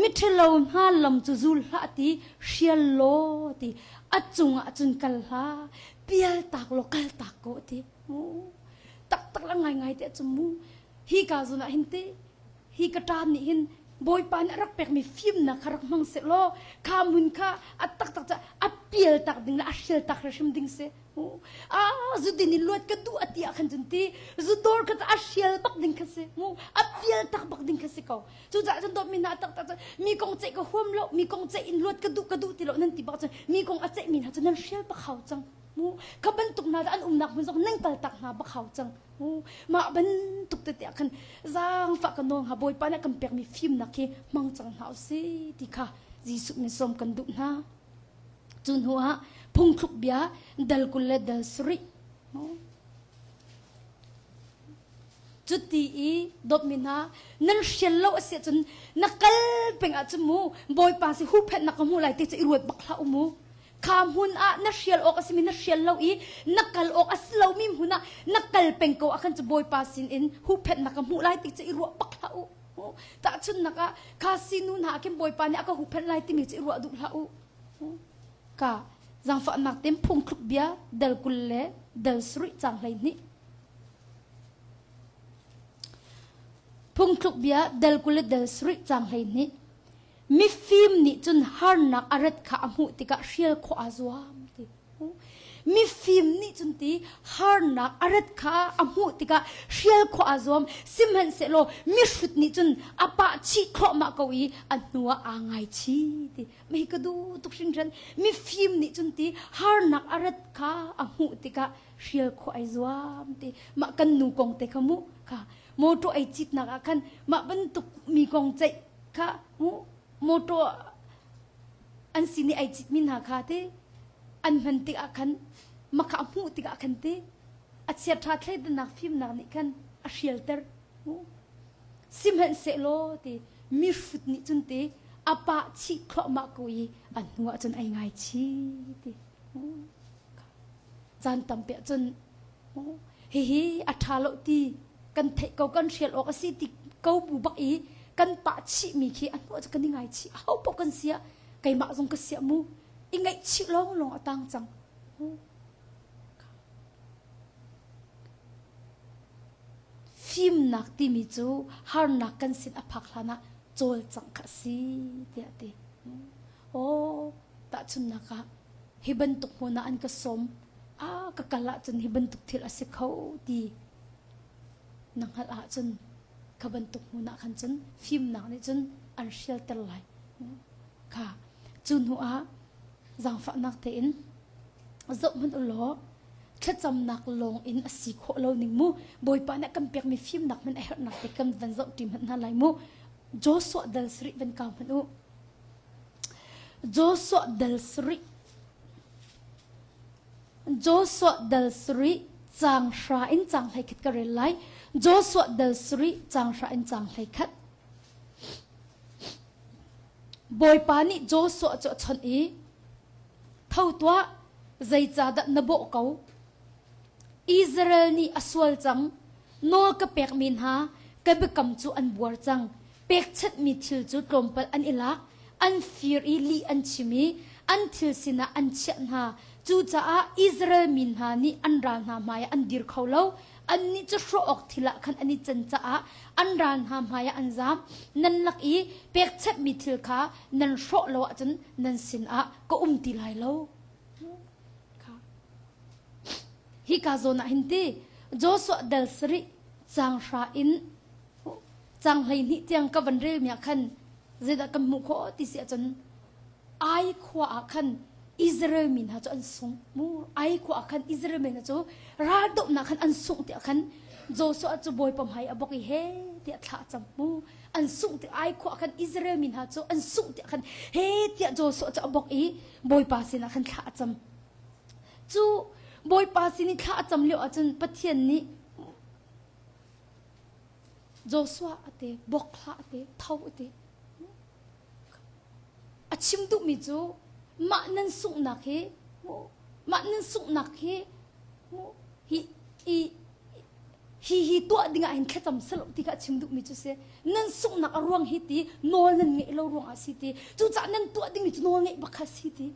miṭhalo hna lam cu zul hlah ti, hrial law ti, a cungah cun kal hlah, pialtak law kaltak ko, a ti. Taktak la ngaingai te cu mu hi ka zun ah hin ti hi ka ṭa nih hin Bawipa nih a rak pekmi fimnak kha rak hmang seh law kha hmun kha a taktak ca a pial tak ding le a hrial tak hrim ding si a zudin in luat ka duh a ti ah khan cun ti zudawr kha a hrial bak ding kha si mu a pial tak bak ding kha si ko cucaah cun dawtmi hna taktak cun mi kong ceih ka huam lo mi kong ceih in luat ka duh ka duh ti lo nan ti bak cun mi kong a ceih mi hna cu nan hrial bak hau cang mu kha bantuk hna an umnak hmun zong nan kal tak hna bak hau cang Mah bantuk tete ah khan zaangfah ka nawl hnga Bawipa nih a kan pekmi fimnak hi hmang cang hna usih ti kha Jesuh min sawm kan duh hna. Cu hnu ah phungthluk bia dal 20 le dal sarih cuti i dawtmi hna nan hrial lo a si ahcun na kal peng ahcun mu Bawipa si huhphenhnak ka hmuh lai ti cu i ruat bak hlah u mu Kha hmun ah na hrial awk a simi na hrial lo i na kal awk a si lomi hmun ah na kal peng ko ah khan cu Bawipa sinin huhphenhnak ka hmuh lai ti cu i ruah bak hlah u. Tahchunhnak ah kha sinu hna ah khin Bawipa nih a ka huhphenh lai timi cu i ruah duh hlah u. Ka zaangfahnak tein phungthluk bia dal 20 le dal sarih caang 12. Phungthluk bia dal 20 le dal sarih caang 12. Mifim nih cun harnak a rat kha a hmuh tikah hrial khawh aa zuam ti. Mifim nih cun ti harnak a rat kha a hmuh tikah hrial khawh aa zuam. Sihmanhsehlaw mihrut nih cun a pah chih thluahmah ko i a hnuah aa ngaichih ti. Mei ka duh tuk hringhran. Mifim nih cun ti harnak a rat kha a hmuh tikah hrial khawh ai zuam ti. Mah kan nu kong te kha mu kha motor ei citnak ah khan mah bantuk mi kong ceih kha mu motor an sin i ai citmi hna kha ti an hman tikah khan makha a hmuh tikah khan ti a chiaṭha thleidannak fimnak nih khan a hrialter sihmanhsehlaw ti mihrut nih cun ti a pah chih thluahmah ko i a hnu ah cun ai ngaichih ti caan tampi ah cun hihi a ṭha lo ti kan theih ko kan hrial awk a si ti ko bu bak i kan pah chihmi khi a hnuah cu kan i ngaichih aho paoh kan siah keimah zong ka siah mu i ngaihchih lawnglawng a tang cang fimnak timi cu harnak kan sin a phak hlan ah cawlcangh kha a si tiah a ti aw tahchunhnak ah hi bantuk hmun ah an ka sawm a ka kal ahcun hi bantuk thil a si kho ti na hngalh ahcun kha bantuk hmun ah khan cun fimnak nih cun an hrialter lai kha cu hnu ah zaangfahnak tein zoh hmanh u law thlacamnak lawng in a si khawh lo ning mu bawipa nih kan pekmi fimnak hmanh a herhnak te kan van zoh ṭi hmanh hna lai mu Joshua dal sarih van kau hmanh u Joshua dal sarih Joshua dal sarih caang hra in caang 11 ka rel lai. Joshua dal sarih caang hra in caang 11. Bawipa nih Joshua cu a chawnh i, Tho tuah, zeicahdah na bawh ko? Israel nih a sual cang, nawl ka pekmi hna ka biakam cu an buar cang. Pekchanhmi thil cu tlawmpal an i lak, an fir i lih an chim i an thil sinah an chiah hna. Cucaah Israel mi hna nih an ral hna hmaiah an dir kho lo. Annih cu hrawh awk thil ah khan an i can caah an ral hna hmaiah an zaam. Nan lak i pekchanhmi thil kha nan hrawh lo ahcun nan sinah ka um ti lai lo. Hika zawn ah hin ti Joshua dal sarih caang hra in caang 12 tiang ka van relmi ah khan zeidah kan hmuh khawh ti si ahcun Ai khua ah khan Israel mi hna cu an sung mu Ai khua ah khan Israel mi hna cu raldohnak khan an sungh tiah khan Joshua cu Bawipa hmai a bok i he tiah thla a cam mu an sungh ti ai khua khan Israel mi hna cu an sungh tiah khan he tiah Joshua cu a bok i Bawipa sinah khan thla a cam cu Bawipa sin i thla a cam lio ahcun Pathian nih Joshua a ti bok hlah a ti tho a ti A chim duhmi cu mah nan sunghnak hi mah nan sunghnak hi hi hi hi hi tuah dingah hin thlacam selo ti kha a chim duhmi cu si. Nan sunghnak a ruang hi ti nawl nan ngeih lo ruangah si ti. Cucaah nan tuah dingmi cu nawl ngeih bak kha si ti.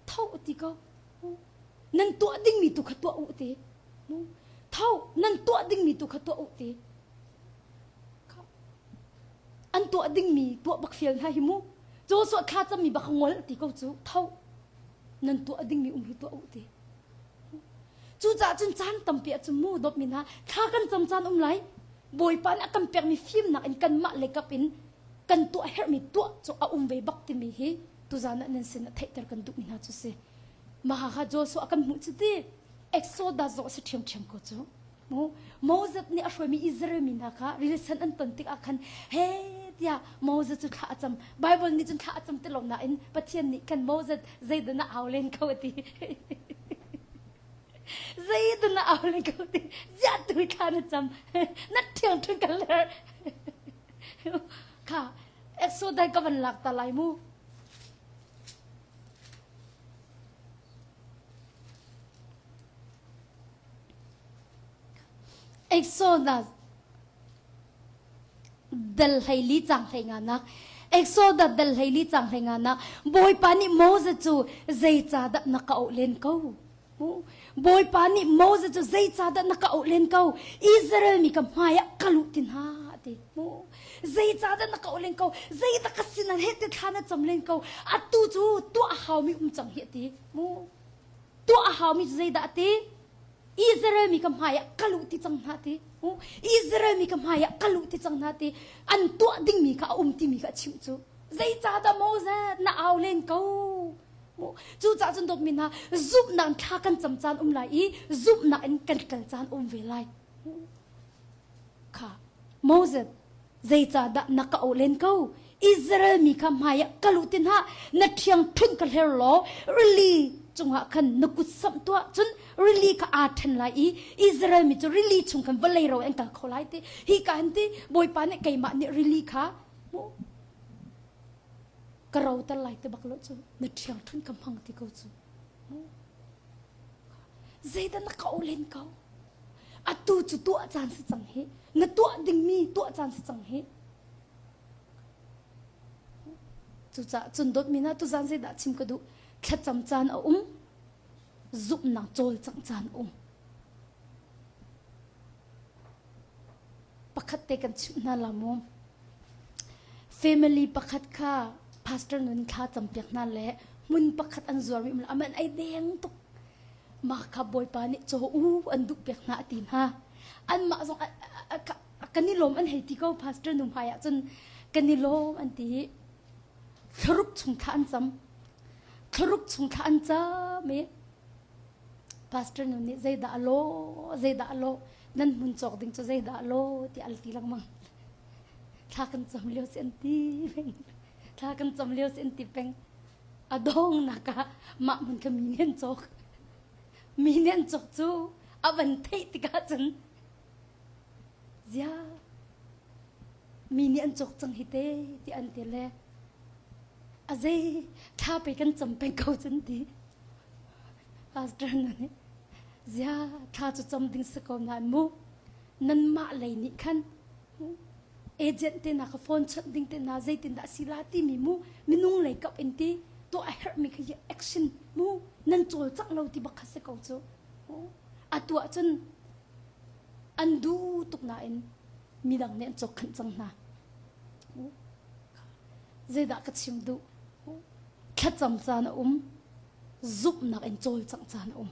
Tho ti ko. Nan tuah dingmi tu kha tuah u ti. Tho nan tuah dingmi tu kha tuah u ti. An tuah dingmi tuah bak fial hna hi mu. Joshua thla cammi bak ngol ti ko cu tho nan tuah dingmi um hi tuah u ti. Cucaah cun caan tampi ah cun mu dawtmi hna thla kan cam caan um lai. Bawipa nih a kan pekmi fimnak in kanmah le kap in kan tuah herhmi tuah cu a um ve bak timi hi tuzan ah nan sin ah theihter kan duhmi hna cu si. Maha kha Joshua kan hmuh cu ti Exodus zong a si ṭhiamṭhiam ko cu. Moses nih a hruaimi Israel mi hna kha rilisan an ton tikah khan he tiah Moses cu thla a cam. Bible nih cun thla a cam ti lo nain Pathian nih khan Moses zeidah na au len ko a ti. Zeidah na au len ko ti. Ziah tu thla na cam. Na ṭhiang ṭhung ka ler. Kha Exodus ka van lak ta lai mu. Exodus dal 14 cang 15 nak Exodus dal 14 cang 15 nak Bawipa nih Moses cu zeicahdah na ka auh len ko Bawipa nih Moses cu zeicahdah na ka auh len ko Israel mi ka hmai ah ka luh ti hna ti. Zeicahdah na ka auh len ko? Zeidah ka sin ah heh ti thla na cam len ko? Atu cu tuah a haumi um cang hi a ti. Mu. Tuah a haumi cu zeidah a ti? Israel mi ka hmai ah ka luh ti cang hna ti. Israel mi ka hmai ah ka luh ti cang hna ti. An tuah dingmi kha a um timi kha a chimh cu. Zeicahdah Moses na au len ko? Cucaah cun dawtmi hna, zumhnak in thla kan cam caan um lai i zumhnak in kan kal caan um ve lai. Kha Moses zeicahdah na ka auh len ko? Israel mi kha hmai ah ka luh ti hna, na ṭhiang ṭhunh ka hler law rili cungah khan na kut samh tuah cun rili kha aa ṭhen lai i Israel mi cu rili chung khan vawlei ro an kal kho lai ti. Hi ka hin ti Bawipa nih keimah nih rili kha ka roter lai te bak lo cu na ṭhiang ṭhun ka hmang ti ko cu. Zeidah na ka len ko? Atu cu tuah caan si cang hi. Na tuah dingmi tuah caan si cang hi. Cucaah cun dawtmi hna tuzaan zeidah chim ka duh? Thlacam caan a um, zumhnak cawlcangh caan a um. Pakhat te kan chimh hna la mu. Family pakhat kha pastor nun thla campiak hna le hmun pakhat an zuarmi um aman ai deng tuk. Mah kha Bawipa nih caw u an duh piak hna a ti hna. Anmah zong kan i lawm an hei ti ko pastor nu hmai ah cun kan i lawm an ti. Thlaruk chung thla an cam. Thlaruk chung thla an cam i Pastor nu nih zeidah a lawh, zeidah a lawh, nan hmun cawk ding cu zeidah a lawh ti al ti lengmang. Thla kan cam lio si an ti peng. Thla kan cam lio si an ti peng. A dongnak ah mah hmun kha mi nih an cawk. Mi nih an cawk cu a van theih tikah cun zia mi nih an cawk cang hi te ti an ti le a zei thla pe kan cam peng ko cun ti. Pastor na nih zia thla cu cam ding si ko nain mu nanmah lei nih khan agent te na ka phone chawnh ding te na zeitin dah si la timi mu minung lei kap in ti tuah a herhmi kha hi action mu nan cawlcangh lo ti bak kha si ko cu a tuah cun an duh tuk nain midang nih an cawk khanh cang hna zeidah ka chim duh thlacam caan a um zumhnak in cawlcangh caan a um.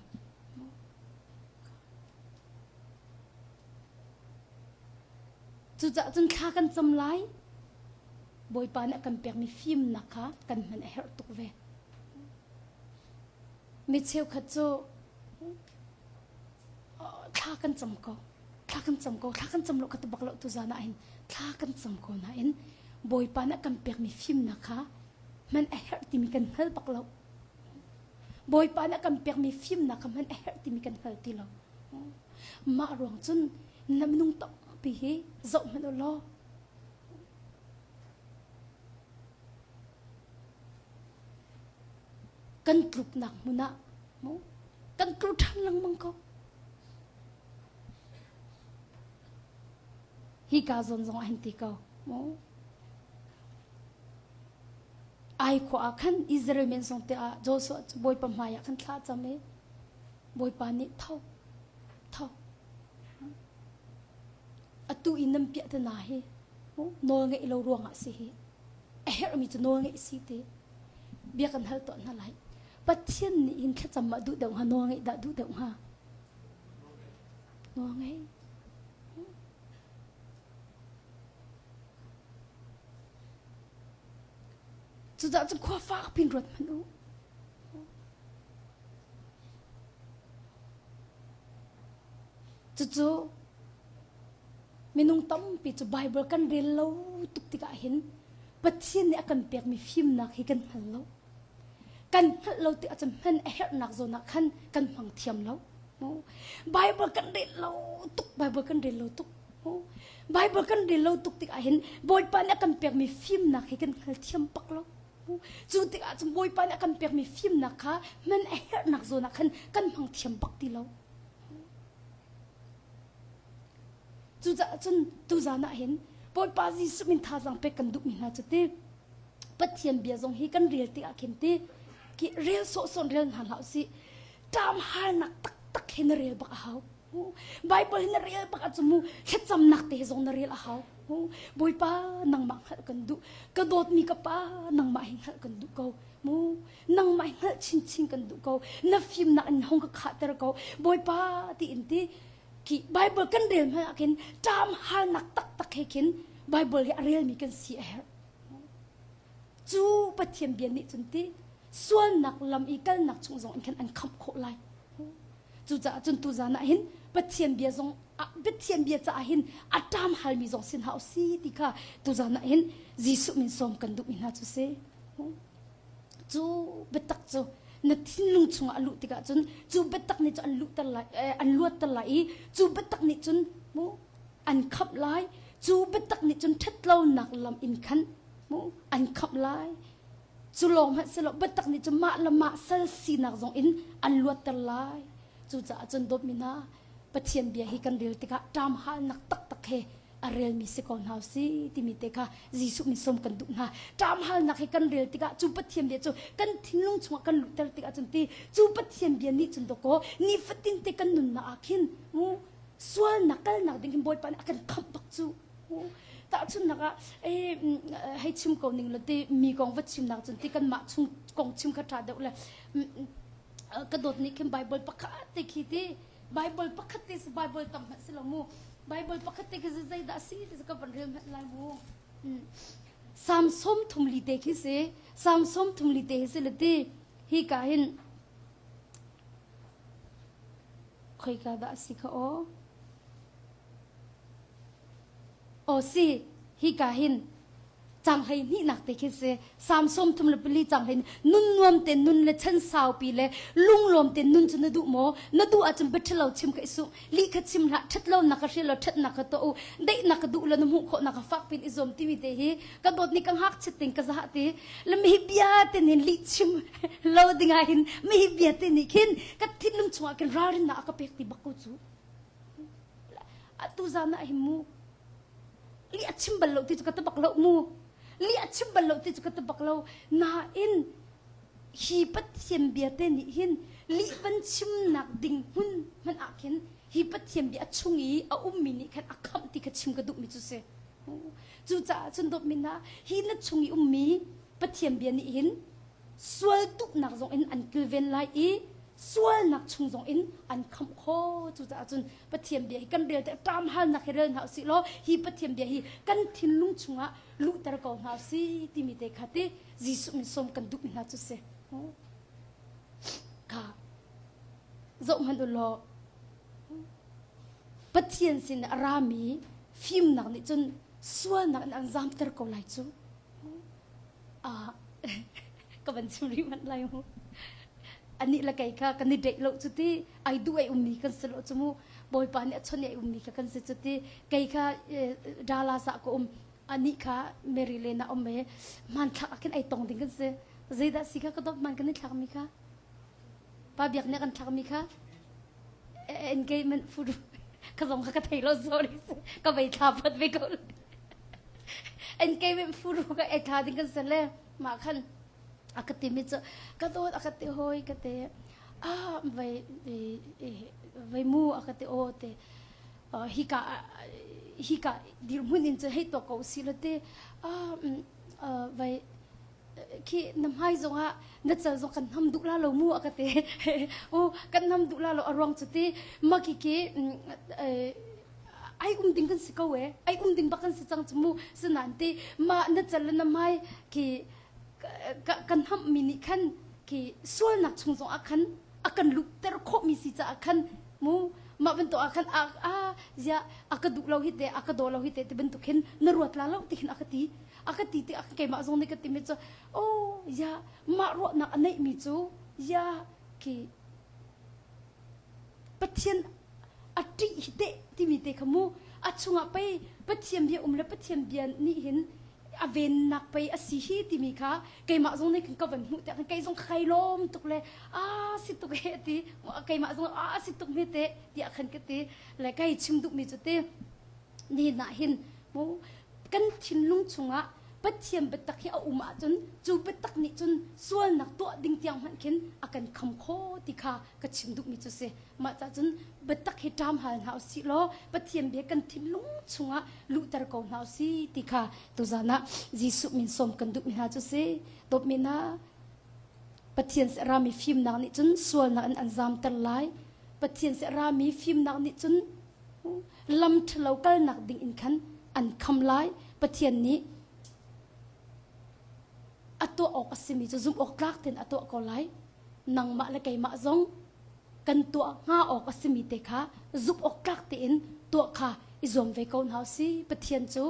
Cucaah cun thla kan cam lai. Bawipa nih a kan pekmi fimnak kha kan hman a herh tuk ve. Mi cheukhat cu thla kan cam ko, thla kan cam ko, thla kan cam lo ka ti bak lo tu zan ah hin thla kan cam ko nain Bawipa nih a kan pekmi fimnak kha hman a herh timi kan hngal bak lo. Bawipa nih a kan pekmi fimnak kha hman a herh timi kan hngal ti lo. Mah ruang cun na minung tampi hi zoh hmanh u law kan tluknak hmun ah kan tlu ṭhan lengmang ko. Hi ka zawn zong ah hin ti ko. Ai khua ah khan Israel men zong te ah Joshua cu Bawipa hmai ah khan thla cam i Bawipa nih tho tho atu i nan piah te na hi nawl ngeih lo ruangah si hi a herhmi cu nawl ngeih si ti bia kan hal tuah hna lai Pathian nih hin thlacam ah duh deuh hnga nawl ngeih dah duh deuh hnga nawl ngeih Cucaah cun khua fak pin ruat hmanh u. Cucu minung tampi cu Bible kan rel lo tuk tikah hin Pathian nih a kan pekmi fimnak hi kan hngal lo. Kan hngalh lo tikah cun hman a herhnak zawn ah khan kan hmang thiam lo. Bible kan rel lo tuk, Bible kan rel lo tuk. Bible kan rel lo tuk tikah hin Bawipa nih a kan pekmi fimnak hi kan hngalthiam bak lo. Cu tikah cun Bawipa nih a kan pekmi fimnak kha hman a herhnak zawn ah khan kan hmang thiam bak ti lo. Cucaah cun tuzan ah hin Bawipa Jesuh min thazaang pek kan duhmi hna cu ti Pathian bia zong hi kan rel tikah khin ti ki rel sawhsawh rel hna hlah usih. Ṭam halnak taktak hi na rel bak a hau. Bible hi na rel bak ahcun mu thlacamnak te hi zong na rel a hau. Bawipa nangmah hngalh kan duh. Ka dawtmi ka pa nangmah hi hngalh kan duh ko. Mu nangmah hi hngalh chinchin kan duh ko. Na fimnak in hong ka khahter ko. Bawipa ti in ti ki Bible kan rel hmanh ah khin ṭam halnak taktak he khin Bible hi a relmi kan si a herh. Cu Pathian bia nih cun ti sualnak lam i kalnak chung zong in khan an khamh khawh lai. Cucaah cun tuzan ah hin Pathian bia zong Pathian bia caah hin a ṭam halmi zong sin hau si ti kha tuzan ah hin Jesuh min sawm kan duhmi hna cu si. Cu biatak cu na thinlung chungah a luh tikah cun cu biatak nih cun an luhter lai an luatter lai i cu biatak nih cun mu an khamh lai cu biatak nih cun ṭhatlonak lam in khan mu an khamh lai Cu lawng hmanh si lo, biatak nih cun mah le mah sal sinak zong in an luatter lai. Cucaah cun dawtmi hna, Pathian bia hi kan rel tikah ṭamhalnak taktak he a relmi si ko hna si timi te kha Jesuh min sawm kan duh hna. Ṭamhalnak hi kan rel tikah cu Pathian bia cu kan thinlung chungah kan luhter tikah cun ti cu Pathian bia nih cun dawkaw nifatin te kan nunnak ah khin mu sualnak kalnak ding hin Bawipa nih a kan khamh bak cu. Tahchunhnak ah hei chim ko ning law ti mi kong va chimnak cun ti kanmah chung kong chim kha ṭha deuh le ka dawt nih khin Bible pakhat te khi ti Bible pakhat te si Bible tam hmanh si lo mu Bible pakhat te khi zeidah si ti ka van rel hmanh lai mu Psalm 34 te khi si Psalm 34 te hi si le ti hi ka hin khoika dah si kha aw Aw si, hika hin cang 12nak te khi si. Psalm 34 cang hlei nun nuam te nun le chan saupi le lunglawm te nun cu na duh maw? Na duh ahcun biaṭhalo chim kha i sum. Lih kha chim hlah, ṭhatlo nak ka hrial lo, ṭhatnak ka tuah u. Daihnak ka duh lo na hmuh khawhnak ka fak pin i zuam timi te hi ka dawt ni ka ngakchiat ting ka zah ti. Le mi hi bia te nin lih chim lo dingah hin mi hi bia te nih khin ka thinlung chungah khin ralrinnak a ka pek ti bak ko cu. Atu zan ah hin mu li a chim bal lo ti cu ka ti bak lo mu li a chim bal lo ti cu ka ti bak lo nain hi Pathian bia te nih hin lih van chimnak ding hmun hmanh ah khin hi Pathian bia a chung i a ummi nih khan a khamh ti kha chim ka duhmi cu si cucaah cun dawtmi hna hi na chung i ummi Pathian bia nih hin sual duhnak zong in an kilven lai i sualnak chung zong in an khamh kho cucaah cun Pathian bia hi kan rel te ṭam halnak hi rel hna usih law hi Pathian bia hi kan thinlung chungah luhter ko hna usih timi te kha ti Jesuh min sawm kan duhmi hna cu si kha zoh hmanh u law Pathian sin a rami fimnak nih cun sualnak in an zamter ko lai cu ka van chim rih manh lai mu anih le kei kha kan i deih lo cu ti ai duh ai ummi kan si lo cu mu bawipa nih a chon ai ummi kha kan si cu ti kei kha Dallas ah ka um anih kha Mary le na um e hmanthlak ah khin ai tong ding kan si zeidah si kha ka dawt man kan i thlak mi kha pa biak nih kan thlak mi kha engagement food ka zong kha ka thei lo sorry ka vei thla phot ve ko engagement food ka e thla ding kan si le mah khan a ka ti mi cu ka dawt a ka ti hoi ka ti ah vei vei mu a ka ti o te hika hika dirhmun in cu hei to ko si lo te ah vei khi na hmai zongah na cal zong kan nam duh la lo mu a ka ti u kan nam duh la lo a ruang cu ti ma ki ki ai um ding kan si ko e ai um ding bak kan si cang chu mu sinan ti ma na cal le na hmai khi kan ham mi nih khan khi sualnak chung zong ah khan a kan luhter khawh mi si caah khan mu mah bantuk ah khan a a zia a ka duh lo hi te a ka daw lo hi te ti bantuk hin na ruat la lo ti khin a ka ti a ka ti ti keimah zong nih ka timi cu oh ya mah ruahnak a neihmi cu ya khi Pathian a ṭih hi teh timi te kha mu a chungah pei Pathian bia um le Pathian bia nih hin a vennak pei a si hi timi kha keimah zong nih khan ka van hmuh tiah khan kei zong kai lawm tuk le a si tuk he ti keimah zong a si tuk me te tiah khan ka ti le kai chim duhmi cu ti ni nah hin mu kan thinlung chungah. Pathian biatak hi a um ahcun cu biatak nih cun sualnak tuah ding tiang hmanh khin a kan kham kho ti kha ka chim duhmi cu si. Mah cah cun biatak hi ṭam hal hna usih law Pathian bia kan thinlung chungah luhter ko hna usih ti kha tuzan ah Jesuh min sawm kan duhmi hna cu si. Dawtmi hna, Pathian seh rami fimnak nih cun sualnak in an zamter lai. Pathian seh rami fimnak nih cun lam ṭhalo kalnak ding in khan an kham lai. Pathian nih a tuah awk a simi cu zumh awk tlak tein a tuah ko lai. Nangmah le keimah zong kan tuah hnga awk a simi te kha zumh awk tlak tein tuah kha i zuam ve ko hna usih. Pathian cu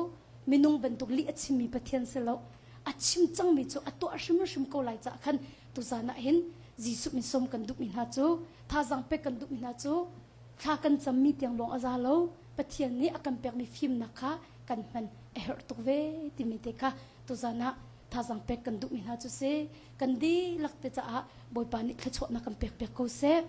minung bantuk lih a chimmi Pathian si lo. A chim cangmi cu a tuah hrimhrim ko lai caah khan tuzan ah hin Jesuh min sawm kan duhmi hna cu thazaang pek kan duhmi hna cu thla kan cammi tiang lawng a za lo. Pathian nih a kan pekmi fimnak kha kan hman a herh tuk ve timi te kha tuzan ah thazaang pek kan duhmi hna cu si. Kan dihlak te caah Bawipa nih thluachuahnak kan pek piak ko seh.